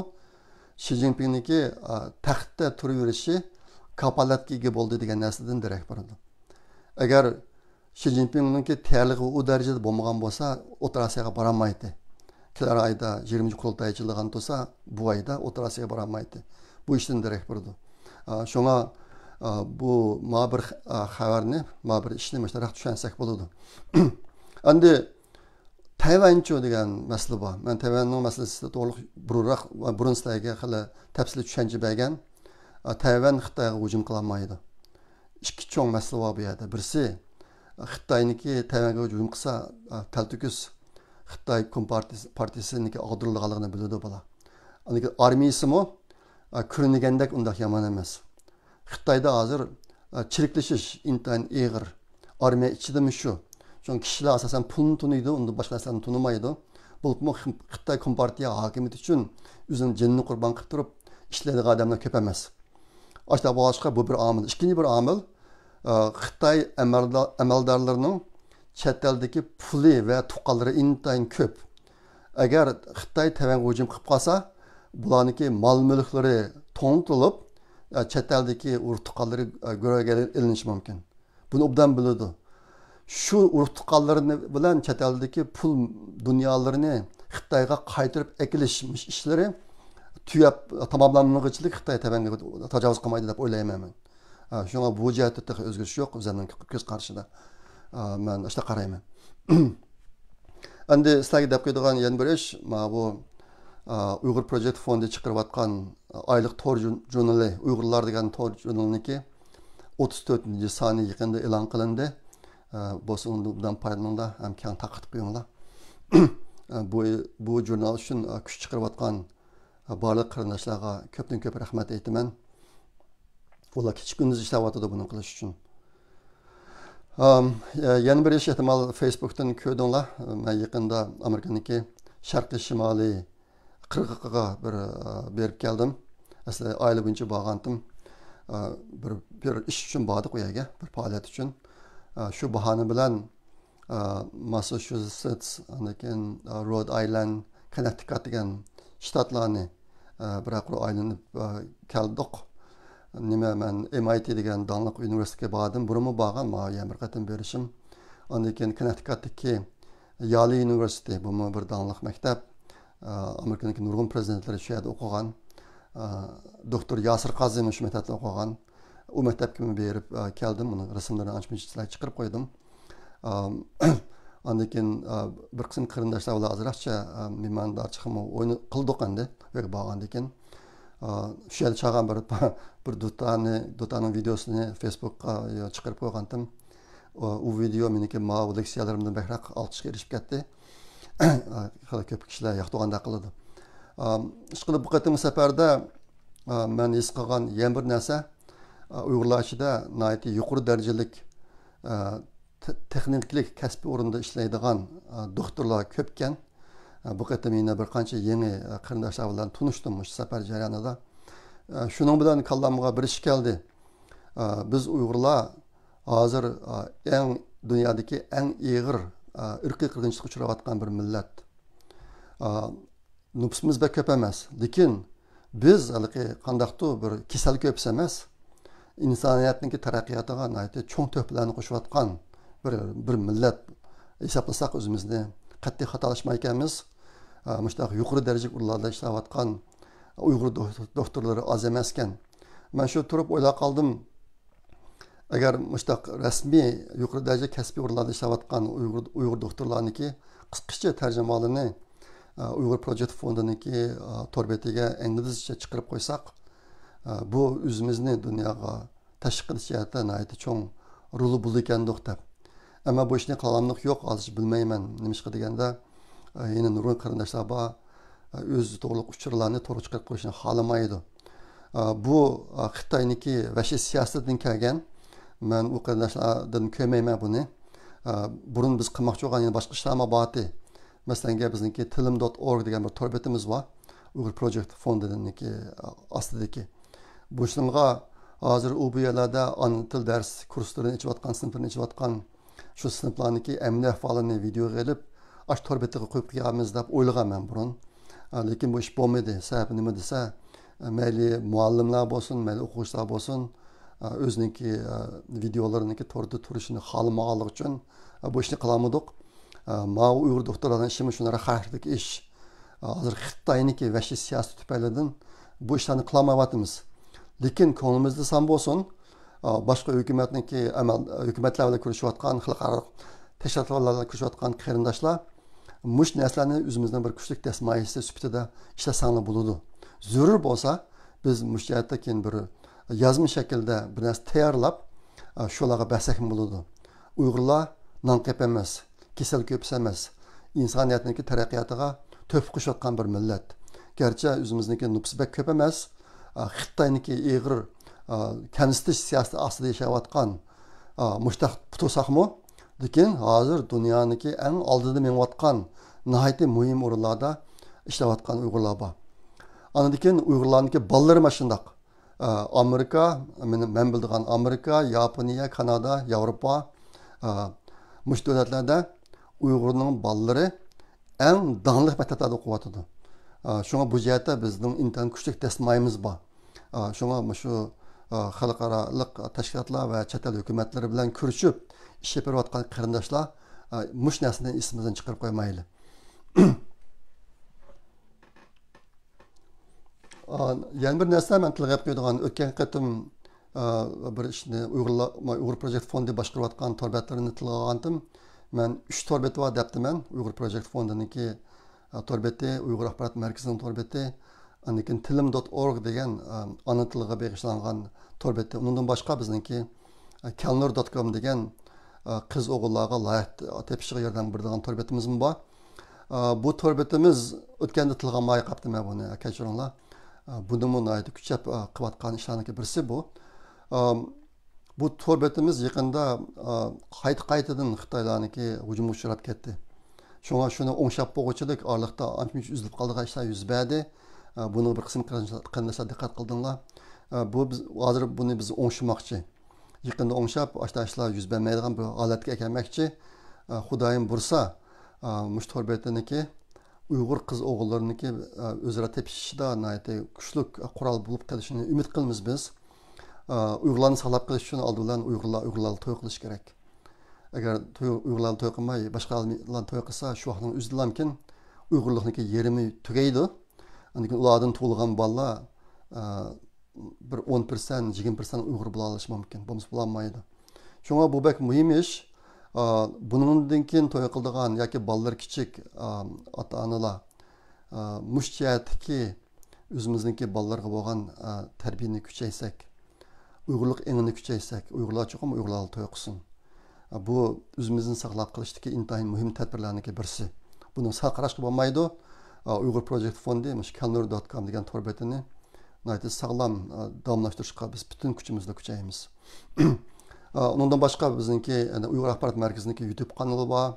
شى جىنپىڭنىڭكى، ئا، تەختتە تۇرۇۋېرىشى كاپالەتكە ئىگە بولدى دېگەن نەرسىدىن دېرەك بېرىدۇ. ئەگەر شى جىنپىڭنىڭكى تەييارلىقى ئۇ دەرىجىدە بولمىغان بولسا، ئوتتۇرا ئاسىياغا بارالمايتتى. كېلەر ئايدا يىگىرمىنچى قۇرۇلتاي ئېچىلىدىغان تۇرسا، بۇ ئايدا ئوتتۇرا ئاسىياغا بارالمايتتى. بۇ ئىشتىن دېرەك بېرىدۇ. ئا، شۇڭا، ئا، بۇ ما بىر خ-، ئا، خەۋەرنى، ما بىر ئىشنى مۇشۇنداق چۈشەنسەك بولىدۇ. ئەمدى تەيۋەنچۇ دېگەن مەسىلە بار. مەن تەيۋەننىڭ مەسىلىسى توغرۇلۇق بۇرۇنراق، بۇرۇن سىلەرگە خېلى تەپسىلىي چۈشەنچە بەرگەن. ئا، تەيۋەن خىتايغا ھۇجۇم قىلالمايدۇ. ئىككى چوڭ مەسىلە بار بۇ يەردە. بىرسى، خىتاينىڭكى تەيۋەنگە ھۇجۇم قىلسا، تەلتۆكۈس خىتاي كومپارتىيىسى، پارتىيىسىنىڭكى ئاغدۇرۇلىدىغانلىقىنى بىلىدۇ بۇلار. ئاندىن كېيىن ئارمىيىسىمۇ، كۆرۈنگەندەك ئۇنداق يامان ئەمەس. خىتايدا ھازىر، چىرىكلىشىش ئىنتايىن ئېغىر. ئارمىيە ئىچىدىمۇ شۇ. چۈنكى كىشىلەر ئاساسەن پۇلنى تونۇيدۇ، ئۇندىن باشقا نەرسىلەرنى تونۇمايدۇ. بولۇپمۇ خىتاي كومپارتىيە ھاكىمىيىتى ئۈچۈن ئۆزىنىڭ جېنىنى قۇربان قىلىپ تۇرۇپ ئىشلەيدىغان ئادەملەر كۆپ ئەمەس. ئاشۇنداق بولغاچقا، بۇ بىر ئامىل. ئىككىنچى بىر ئامىل، ئە، خىتاي ئەمەلدا-، ئەمەلدارلىرىنىڭ چەت ئەلدىكى پۇلى ۋە تۇغقانلىرى ئىنتايىن كۆپ. ئەگەر خىتاي تەيۋەنگە ھۇجۇم قىلىپ قالسا، بۇلارنىڭكى مال-مۈلۈكلىرى توڭتۇلۇپ، ئە، چەت ئەلدىكى ئۇرۇق-تۇغقانلىرى، ئە، گۆرۈگە ئېلىنىشى مۇمكىن. بۇنى ئوبدان بىلىدۇ. شۇ ئۇرۇق-تۇغقانلىرىنى بىلەن چەت ئەلدىكى پۇل دۇنيالىرىنى خىتايغا قايتۇرۇپ ئەكېلىش ئىشلىرى تۈگەپ، تاماملانمىغۇچىلىك خىتاي تەيۋەنگە تاجاۋۇز قىلمايدۇ دەپ ئويلايمەن مەن. ئا، شۇڭا بۇ جەھەتتە تېخى ئۆزگىرىش يوق، ئۆزۈمنىڭ كۆز قارىشىدا. ئا، مەن ئاشۇنداق قارايمەن. ئەمدى سىلەرگە دەپ قويىدىغان يەنە بىر ئىش، مانا بۇ، ئا، ئۇيغۇر پروجېكت فوندى چىقىرىۋاتقان ئايلىق تور ژۇ-، ژۇرنىلى، ئۇيغۇرلار دېگەن تور ژۇرنىلىنىڭكى ئوتتۇز تۆتىنچى سانى يېقىندا ئېلان قىلىندى. ئا، بولسا ئۇنىڭدىن پايدىلىنىڭلار ھەم كەڭ تارقىتىپ قويۇڭلار. ئا، بۇ، بۇ ژۇرنال ئۈچۈن، ئا، كۈچ چىقىرىۋاتقان، ئا، بارلىق قېرىنداشلارغا كۆپتىن كۆپ رەھمەت ئېيتىمەن. ئۇلار كېچە-كۈندۈز ئىشلەۋاتىدۇ بۇنى قىلىش ئۈچۈن. ئام، يەنە بىر ئىش، ئېھتىمال فېيسبۇكتىن كۆردۈڭلار. مەن يېقىندا ئامېرىكىنىڭكى شەرقىي شىمالىي قىرغىقىغا بىر، ئا، بېرىپ كەلدىم. ئەسلى ئائىلە بويىچە بارغانتىم. ئا، بىر، بىر ئىش ئۈچۈن باردۇق ئۇ يەرگە، بىر پائالىيەت ئۈچۈن. ئا، شۇ باھانە بىلەن ئا، ماسساچۇسېتس، ئاندىن كېيىن، ئا، رود ئايلاند، كوننېكتىكات دېگەن شتاتلارنى، ئا، بىرەر قۇر ئايلىنىپ، ئا، كەلدۇق. نېمە، مەن ئېم ئاي تى دېگەن داڭلىق ئۇنىۋېرسىتېتكە باردىم. بۇرۇنمۇ بارغان، ماۋۇ يەنە بىر قېتىم بېرىشىم. ئاندىن كېيىن كوننېكتىكاتتىكى يالى ئۇنىۋېرسىتېتى، بۇمۇ بىر داڭلىق مەكتەپ. ئا، ئامېرىكىنىڭكى نۇرغۇن پىرېزىدېنتلىرى شۇ يەردە ئوقۇغان. ئا، دوكتور ياسىر قازىمۇ شۇ مەكتەپتە ئوقۇغان. ئۇ مەكتەپكىمۇ بېرىپ، ئا، كەلدىم، ئۇنىڭ رەسىملىرىنى ئانچە-مۇنچە سىلەرگە چىقىرىپ قويدۇم. ئام، ئاندىن كېيىن، ئا، بىر قىسىم قېرىنداشلار بىلەن ئازراقچە، ئا، مېھماندارچىلىقمۇ ئوينا-، قىلدۇق ئەمدى، ئۆيگە بارغاندىن كېيىن. ئا، شۇ يەردە چالغان بىر، بىر دۇتارنى، دۇتارنىڭ ۋىدېئوسىنى فېيسبۇكقا، يا، چىقىرىپ قويغانتىم. ئۇ، ئۇ ۋىدېئو مېنىڭكى ماۋۇ لېكسىيەلىرىمدىن بەكرەك ئالقىشقا ئېرىشىپ كەتتى. ئا، خېلى كۆپ كىشىلەر ياقتۇرغاندەك قىلىدۇ. ئام، ئىشقىلىپ بۇ قېتىمقى سەپەردە، ئا، مەن ھېس قىلغان يەنە بىر نەرسە، ئا، ئۇيغۇرلار ئىچىدە ناھايىتى يۇقىرى دەرىجىلىك، ئا، ت-، تېخنىكىلىك كەسپىي ئورۇندا ئىشلەيدىغان، ئا، دوختۇرلار كۆپكەن. ئا، بۇ قېتىم يەنە بىر قانچە يېڭى، ئا، قېرىنداشلار بىلەن تونۇشتۇم مۇشۇ سەپەر جەريانىدا. ئە، شۇنىڭ بىلەن كاللامغا بىر ئىش كەلدى. ئە، بىز ئۇيغۇرلار ھازىر، ئە، ئەڭ، دۇنيادىكى ئەڭ ئېغىر، ئە، ئىرقىي قىرغىنچىلىققا ئۇچراۋاتقان بىر مىللەت. ئە، نوپۇسىمىز بەك كۆپ ئەمەس، لېكىن بىز ھېلىقى قانداقتۇ بىر كېسەل كۆپىسى ئەمەس، ئىنسانىيەتنىڭكى تەرەققىياتىغا ناھايىتى چوڭ تۆھپىلەرنى قوشۇۋاتقان بىر، بىر مىللەت ھېسابلىساق، ئۆزىمىزنى قەتئىي خاتالاشمايكەنمىز. ئە، مۇشۇنداق يۇقىرى دەرىجىلىك ئورۇنلاردا ئىشلەۋاتقان ئۇيغۇر دوك-، دوكتورلىرى ئاز ئەمەسكەن. مەن شۇ تۇرۇپ ئويلاپ قالدىم، ئەگەر مۇشۇنداق رەسمىي يۇقىرى دەرىجە كەسپىي ئورۇنلاردا ئىشلەۋاتقان ئۇيغۇر، ئۇيغۇر دوكتورلارنىڭكى قىسقىچە تەرجىمىھالىنى، ئە، ئۇيغۇر پروجېكت فوندىنىڭكى، ئە، تور بېتىگە ئىنگلىزچە چىقىرىپ قويساق، ئە، بۇ ئۆزىمىزنى دۇنياغا تەشۋىق قىلىش جەھەتتە ناھايىتى چوڭ رولى بولىدىكەندۇق دەپ. ئەمما بۇ ئىشنى قىلالامدۇق يوق، ھازىرچە بىلمەيمەن. نېمىشقا دېگەندە، ئە، يەنە نۇرغۇن قېرىنداشلار بار، ئە، ئۆزى توغرىلىق ئۇچۇرلارنى تورغا چىقىرىپ قويۇشنى خالىمايدۇ. ئە، بۇ، ئە، خىتاينىڭكى ۋەھشىي سىياسىتىدىن كەلگەن. مەن ئۇ قېرىنداشلاردىن كۆرمەيمەن بۇنى. ئە، بۇرۇن بىز قىلماقچى بولغان يەنە باشقا ئىشلارمۇ بارتى. مەسىلەنگە، بىزنىڭكى تىلىم دوت ئورگ دېگەن بىر تور بېتىمىز بار. ئۇيغۇر پروجېكت فوندىنىڭكى ئاستىدىكى. بۇ ئىشلارغا ھازىر ئۇ بۇ يەرلەردە ئانا تىل دەرس كۇرسلىرىنى ئېچىۋاتقان، سىنىپلىرىنى ئېچىۋاتقان شۇ سىنىپلارنىڭكى ئەمەلىي ئەھۋالىنى ۋىدېئوغا ئېلىپ، ئاشۇ تور بېتىگە قويۇپ قويارمىز دەپ ئويلىغان مەن بۇرۇن. ئە، لېكىن بۇ ئىش بولمىدى. سەۋەبى نېمە دېسە، ئە، مەيلى مۇئەللىملەر بولسۇن، مەيلى ئوقۇغۇچىلار بولسۇن، ئە، ئۆزىنىڭكى، ئە، ۋىدېئولىرىنىڭكى توردا تۇرۇشىنى خالىمىغانلىقى ئۈچۈن، ئە، بۇ ئىشنى قىلالمىدۇق. ئە، ماۋۇ ئۇيغۇر دوكتورلارنىڭ ئىشىمۇ شۇنداق خەتەرلىك ئىش. ئە، ھازىر خىتاينىڭكى ۋەھشىي سىياسىتى تۈپەيلىدىن بۇ ئىشلارنى قىلالمايۋاتىمىز. لېكىن كۆڭلىمىزدە سان بولسۇن، ئە، باشقا ھۆكۈمەتنىڭكى ئەمەل، ھۆكۈمەتلەر بىلەن كۆرۈشۈۋاتقان، خەلقئارالىق تەشكىلاتلار بىلەن كۆرۈشۈۋاتقان قېرىنداشلار مۇشۇ نەرسىلەرنى ئۆزىمىزنىڭ بىر كۈچلۈك دەسمايىسى سۈپىتىدە ئىشلەتسەڭلار بولىدۇ. زۆرۈر بولسا، بىز مۇشۇ جەھەتتە كېيىن بىر يازما شەكىلدە بىر نەرسە تەييارلاپ، ئە، شۇلارغا بەرسەكمۇ بولىدۇ. ئۇيغۇرلار نان قېپى ئەمەس، كېسەل كۆپىسى ئەمەس، ئىنسانىيەتنىڭكى تەرەققىياتىغا تۆھپە قوشۇۋاتقان بىر مىللەت. گەرچە ئۆزىمىزنىڭكى نوپۇسى بەك كۆپ ئەمەس، ئە، خىتاينىڭكى ئېغىر، ئە، كەمسىتىش سىياسىتى ئاستىدا ياشاۋاتقان، ئە، مۇشتاق تۇرساقمۇ، لېكىن ھازىر دۇنيانىڭكى ئەڭ ئالدىدا مېڭىۋاتقان، ناھايىتى مۇھىم ئورۇنلاردا ئىشلەۋاتقان ئۇيغۇرلار بار. ئاندىن كېيىن ئۇيغۇرلارنىڭكى بالىلىرى مانا شۇنداق. ئە، ئامېرىكا، مېنىڭ، مەن بىلىدىغان ئامېرىكا، ياپونىيە، كانادا، ياۋروپا، ئە، مۇشۇ دۆلەتلەردە ئۇيغۇرنىڭ بالىلىرى ئەڭ داڭلىق مەكتەپلەردە ئوقۇۋاتىدۇ. ئە، شۇڭا بۇ جەھەتتە بىزنىڭ ئىنتايىن كۈچلۈك دەسمايىمىز بار. ئە، شۇڭا مۇشۇ، ئە، خەلقئارالىق تەشكىلاتلار ۋە چەت ئەل ھۆكۈمەتلىرى بىلەن كۆرۈشۈپ ئىش ئېلىپ بېرىۋاتقان قېرىنداشلار، ئە، مۇشۇ نەرسىنى ئېسىمىزدىن چىقىرىپ قويمايلى. ئا، يەنە بىر نەرسە مەن تىلغا ئېلىپ قويىدىغان، ئۆتكەن قېتىم، ئا، بىر ئىشنى ئۇيغۇرلار، ئۇيغۇر پروجېكت فوندى باشقۇرۇۋاتقان تور بەتلىرىنى تىلغا ئالغانتىم. مەن ئۈچ تور بېتى بار دەپتىمەن، ئۇيغۇر پروجېكت فوندىنىڭكى، ئا، تور بېتى، ئۇيغۇر ئاخبارات مەركىزىنىڭ تور بېتى، ئاندىن كېيىن تىلىم دوت ئورگ دېگەن، ئا، ئانا تىلغا بېغىشلانغان تور بېتى. ئۇنىڭدىن باشقا بىزنىڭكى، ئا، كەلنۇر دوت كوم دېگەن، ئا، قىز ئوغۇللارغا لايىق تېپىشىغا ياردەم بېرىدىغان تور بېتىمىزمۇ بار. ئا، بۇ تور بېتىمىز ئۆتكەندە تىلغا ئالماي قاپتىمەن بۇنى، كەچۈرۈڭلار. ئا، بۇنىمۇ ناھايىتى كۈچەپ، ئا، قىلىۋاتقان ئىشلارنىڭكى بىرسى بۇ. ئا، بۇ تور بېتىمىز يېقىندا، ئا، قايتا-قايتىدىن خىتايلارنىڭكى ھۇجۇمىغا ئۇچراپ كەتتى. شۇڭا شۇنى ئوڭشاپ بولغۇچىلىك ئارىلىقتا ئانچە-مۇنچە ئۈزۈلۈپ قالىدىغان ئىشلار يۈز بەردى. ئا، بۇنىڭغا بىر قىسىم قېرىنداشلار، قېرىنداشلار دىققەت قىلدىڭلار. ئا، بۇ بىز، ھازىر بۇنى بىز ئوڭشىماقچى. يېقىندا ئوڭشاپ، ئاشۇنداق ئىشلار يۈز بەرمەيدىغان بىر ھالەتكە ئەكەلمەكچى. ئا، خۇدايىم بۇيرۇسا، ئا، مۇشۇ تور بېتىنىڭكى ئۇيغۇر قىز ئوغۇللىرىنىڭكى، ئا، ئۆزئارا تېپىشىشىدا ناھايىتى كۈچلۈك قورال بولۇپ قېلىشىنى ئۈمىد قىلىمىز بىز. ئا، ئۇيغۇرلارنى ساقلاپ قېلىش ئۈچۈن ئالدى بىلەن ئۇيغۇرلار، ئۇيغۇرلاردا توي قىلىش كېرەك. ئەگەر توي، ئۇيغۇرلاردا توي قىلماي، باشقا ئالىملار توي قىلسا، شۇ ۋاقىتنىڭ ئۆزىدىلامكىن ئۇيغۇرلۇقنىڭكى يېرىمى تۈگەيدۇ. ئاندىن كېيىن ئۇلاردىن تۇغۇلغان بالىلار، ئا، بىر ئون پىرسەنت، يىگىرمە پىرسەنت ئۇيغۇر بولالىشى مۇمكىن، بولمىسا بولالمايدۇ. شۇڭا بۇ بەك مۇھىم ئىش. ئا، بۇنىڭدىن كېيىن توي قىلىدىغان ياكى بالىلىرى كىچىك، ئا، ئاتا-ئانىلار، ئا، مۇشۇ جەھەتتىكى ئۆزىمىزنىڭكى بالىلارغا بولغان، ئا، تەربىيەنى كۈچەيتسەك، ئۇيغۇرلۇق ئېڭىنى كۈچەيتسەك، ئۇيغۇرلار چوقۇم ئۇيغۇرلاردا توي قىلسۇن. بۇ ئۆزىمىزنى ساقلاپ قېلىشتىكى ئىنتايىن مۇھىم تەدبىرلەرنىڭكى بىرسى. بۇنى سەل قاراشقا بولمايدۇ. ئۇيغۇر پروجېكت فوندى مۇشۇ كەلنۇر دوت كوم دېگەن تور بېتىنى ناھايىتى ساغلام، داۋاملاشتۇرۇشقا بىز پۈتۈن كۈچىمىزنى كۈچەيمىز. ئۇنىڭدىن باشقا بىزنىڭكى، يەنى ئۇيغۇر ئاخبارات مەركىزىنىڭكى يۇتۇب قانىلى بار،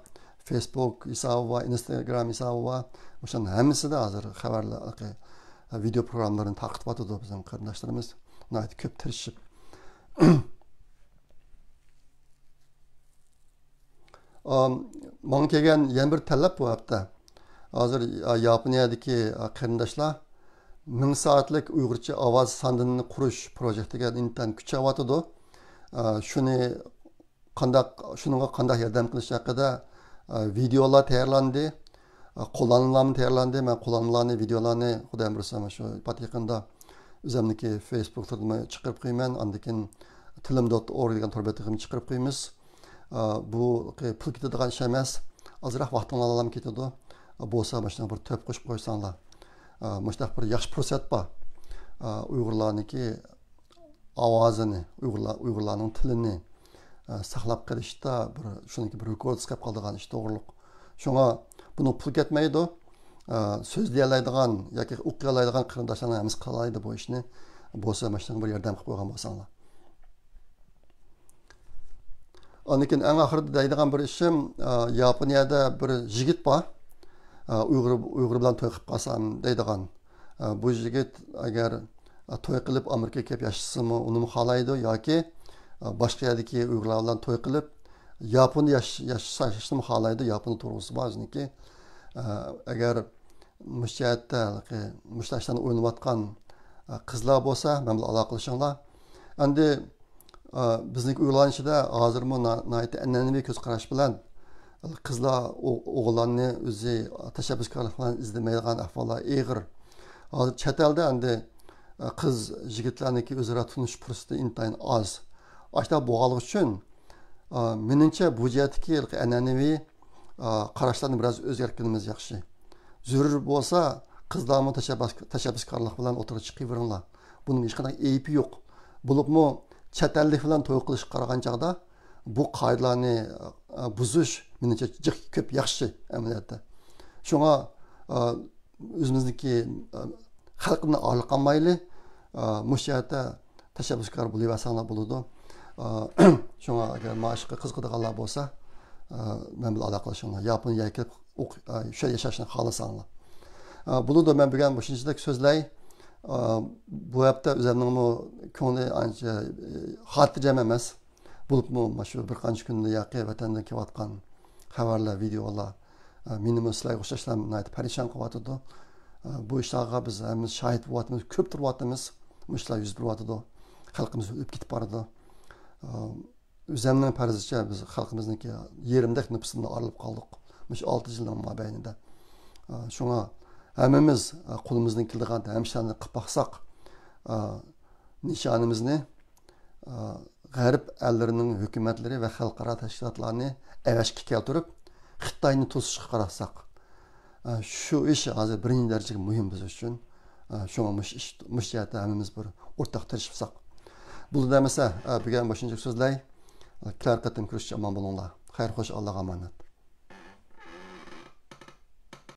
فېيسبۇك ھېسابى بار، ئىنستاگرام ھېسابى بار. مۇشۇلارنىڭ ھەممىسىدە ھازىر خەۋەرلەر، ۋىدېئو پروگراممىلىرىنى تارقىتىۋاتىدۇ بىزنىڭ قېرىنداشلىرىمىز. ناھايىتى كۆپ تىرىشىپ. ئام، ماڭا كەلگەن يەنە بىر تەلەپ بۇ ھەپتە. ھازىر، ئا، ياپونىيەدىكى، ئا، قېرىنداشلار مىڭ سائەتلىك ئۇيغۇرچە ئاۋاز ساندىنىنى قۇرۇش پروژېكتىگە ئىنتايىن كۈچەۋاتىدۇ. ئا، شۇنى قانداق، شۇنىڭغا قانداق ياردەم قىلىش ھەققىدە، ئا، ۋىدېئولار تەييارلاندى. ئا، قوللانمىلارمۇ تەييارلاندى. مەن قوللانمىلارنى، ۋىدېئولارنى خۇدايىم بۇيرۇسا شۇ پات يېقىندا ئۆزۈمنىڭكى فېيسبۇكلىرىمغا چىقىرىپ قويىمەن. ئاندىن كېيىن تىلىم دوت ئورگ دېگەن تور بېتىمگە چىقىرىپ قويىمىز. ئا، بۇ پۇل كېتىدىغان ئىش ئەمەس. ئازراق ۋاقتىڭلارلا كېتىدۇ. ئا، بولسا مۇشۇنىڭغا بىر تۆھپە قوشۇپ قويساڭلار. ئا، مۇشۇنداق بىر ياخشى پۇرسەت بار. ئا، ئۇيغۇرلارنىڭكى ئاۋازىنى، ئۇيغۇرلار، ئۇيغۇرلارنىڭ تىلىنى، ئا، ساقلاپ قېلىشتا بىر، شۇنىڭكى بىر رېكورد قېلىپ قالىدىغان ئىش توغرۇلۇق. شۇڭا بۇنىڭ پۇل كەتمەيدۇ. ئا، سۆزلىيەلەيدىغان ياكى ئوقۇيالايدىغان قېرىنداشلارنىڭ ھەممىسى قىلالايدۇ بۇ ئىشنى. بولسا مۇشۇنىڭغا بىر ياردەم قىلىپ قويغان بولساڭلار. ئاندىن كېيىن ئەڭ ئاخىرىدا دەيدىغان بىر ئىشىم، ئا، ياپونىيەدە بىر يىگىت بار. ئا، ئۇيغۇر، ئۇيغۇر بىلەن توي قىلىپ قالسام دەيدىغان. ئا، بۇ يىگىت ئەگەر، ئا، توي قىلىپ ئامېرىكىغا كېلىپ ياشىسىمۇ ئۇنىمۇ خالايدۇ ياكى، ئا، باشقا يەردىكى ئۇيغۇرلار بىلەن توي قىلىپ ياپوندا ياش-، ياش-، ياشاشنىمۇ خالايدۇ. ياپوندا تۇرغۇسى بار ئۆزىنىڭكى. ئا، ئەگەر مۇشۇ جەھەتتە ھېلىقى مۇشۇ ئىشلارنى ئويناۋاتقان، ئا، قىزلار بولسا مەن بىلەن ئالاقىلىشىڭلار. ئەمدى، ئا، بىزنىڭكى ئۇيغۇرلارنىڭ ئىچىدە ھازىرمۇ نا-، ناھايىتى ئەنئەنىۋى كۆز قاراش بىلەن قىزلار ئو-، ئوغۇللارنى ئۆزى تەشەببۇسكارلىق بىلەن ئىزدىمەيدىغان ئەھۋاللار ئېغىر. ھازىر چەت ئەلدە ئەمدى، ئا، قىز يىگىتلەرنىڭكى ئۆزئارا تونۇشۇش پۇرسىتى ئىنتايىن ئاز. ئاشۇنداق بولغانلىقى ئۈچۈن، ئا، مېنىڭچە بۇ جەھەتتىكى ئەنئەنىۋى، ئا، قاراشلارنى بىراز ئۆزگەرتكىنىمىز ياخشى. زۆرۈر بولسا قىزلارمۇ تەشەببۇس-، تەشەببۇسكارلىق بىلەن ئوتتۇرىغا چىقىۋېرىڭلار. بۇنىڭ ھېچقانداق ئەيىبى يوق. بولۇپمۇ چەت ئەللىك بىلەن توي قىلىشقا قارىغان چاغدا بۇ قائىدىلەرنى، ئا، بۇزۇش مېنىڭچە جىق كۆپ ياخشى ئەمەلىيەتتە. شۇڭا، ئا، ئۆزىمىزنىڭكى، ئا، خەلقىمنى ئارىلىق قالمايلى، ئا، مۇشۇ يەردە تەشەببۇسكار بولۇۋەرسەڭلار بولىدۇ. ئا، شۇڭا ئەگەر ماڭا ئىشقا قىزىقىدىغانلار بولسا، ئا، مەن بىلەن ئالاقىلىشىڭلار. ياپونىيەگە كېلىپ ئوق-، ئا، شۇ يەردە ياشاشنى خالىساڭلار. ئا، بولىدۇ، مەن بۈگۈن مۇشۇنچىلىك سۆزلەي. ئا، بۇ ھەپتە ئۆزۈمنىڭمۇ كۆڭلى ئانچە، ئى، خاتىرجەم ئەمەس. بولۇپمۇ مانا شۇ بىر قانچە كۈندىن ياقى ۋەتەندىن كېلىۋاتقان خەۋەرلەر، ۋىدېئولار، ئە، مېنىمۇ سىلەرگە ئوخشاشلا ناھايىتى پەرىشان قىلىۋاتىدۇ. ئە، بۇ ئىشلارغا بىز ھەممىمىز شاھىت بولۇۋاتىمىز، كۆرۈپ تۇرۇۋاتىمىز. مۇشۇ ئىشلار يۈز بېرىۋاتىدۇ. خەلقىمىز ئۆلۈپ كېتىپ بارىدۇ. ئە، ئۆزۈمنىڭ پەرىزىچە بىز خەلقىمىزنىڭكى يېرىمدەك نوپۇسىدىن ئايرىلىپ قالدۇق مۇشۇ ئالتە يىلنىڭ مابەينىدە. ئە، شۇڭا ھەممىمىز، ئە، قولىمىزدىن كېلىدىغان ھەممە ئىشلارنى قىلىپ باقساق، ئە، نىشانىمىزنى، ئە، غەرب ئەللىرىنىڭ ھۆكۈمەتلىرى ۋە خەلقئارا تەشكىلاتلارنى ئەۋەشكە كەلتۈرۈپ، خىتاينى توسۇشقا قارىساق، ئە، شۇ ئىش ھازىر بىرىنچى دەرىجىدىكى مۇھىم بىز ئۈچۈن. ئە، شۇڭا مۇشۇ ئىش، مۇشۇ جەھەتتە ھەممىمىز بىر ئورتاق تىرىشىپ باقساق. بولدى دەمسە، ئە، بۈگۈن مۇشۇنچە سۆزلەي. ئە، كېلەر قېتىم كۆرۈشكىچە ئامان بولۇڭلار. خەير خوش، ئاللاغا ئامانەت.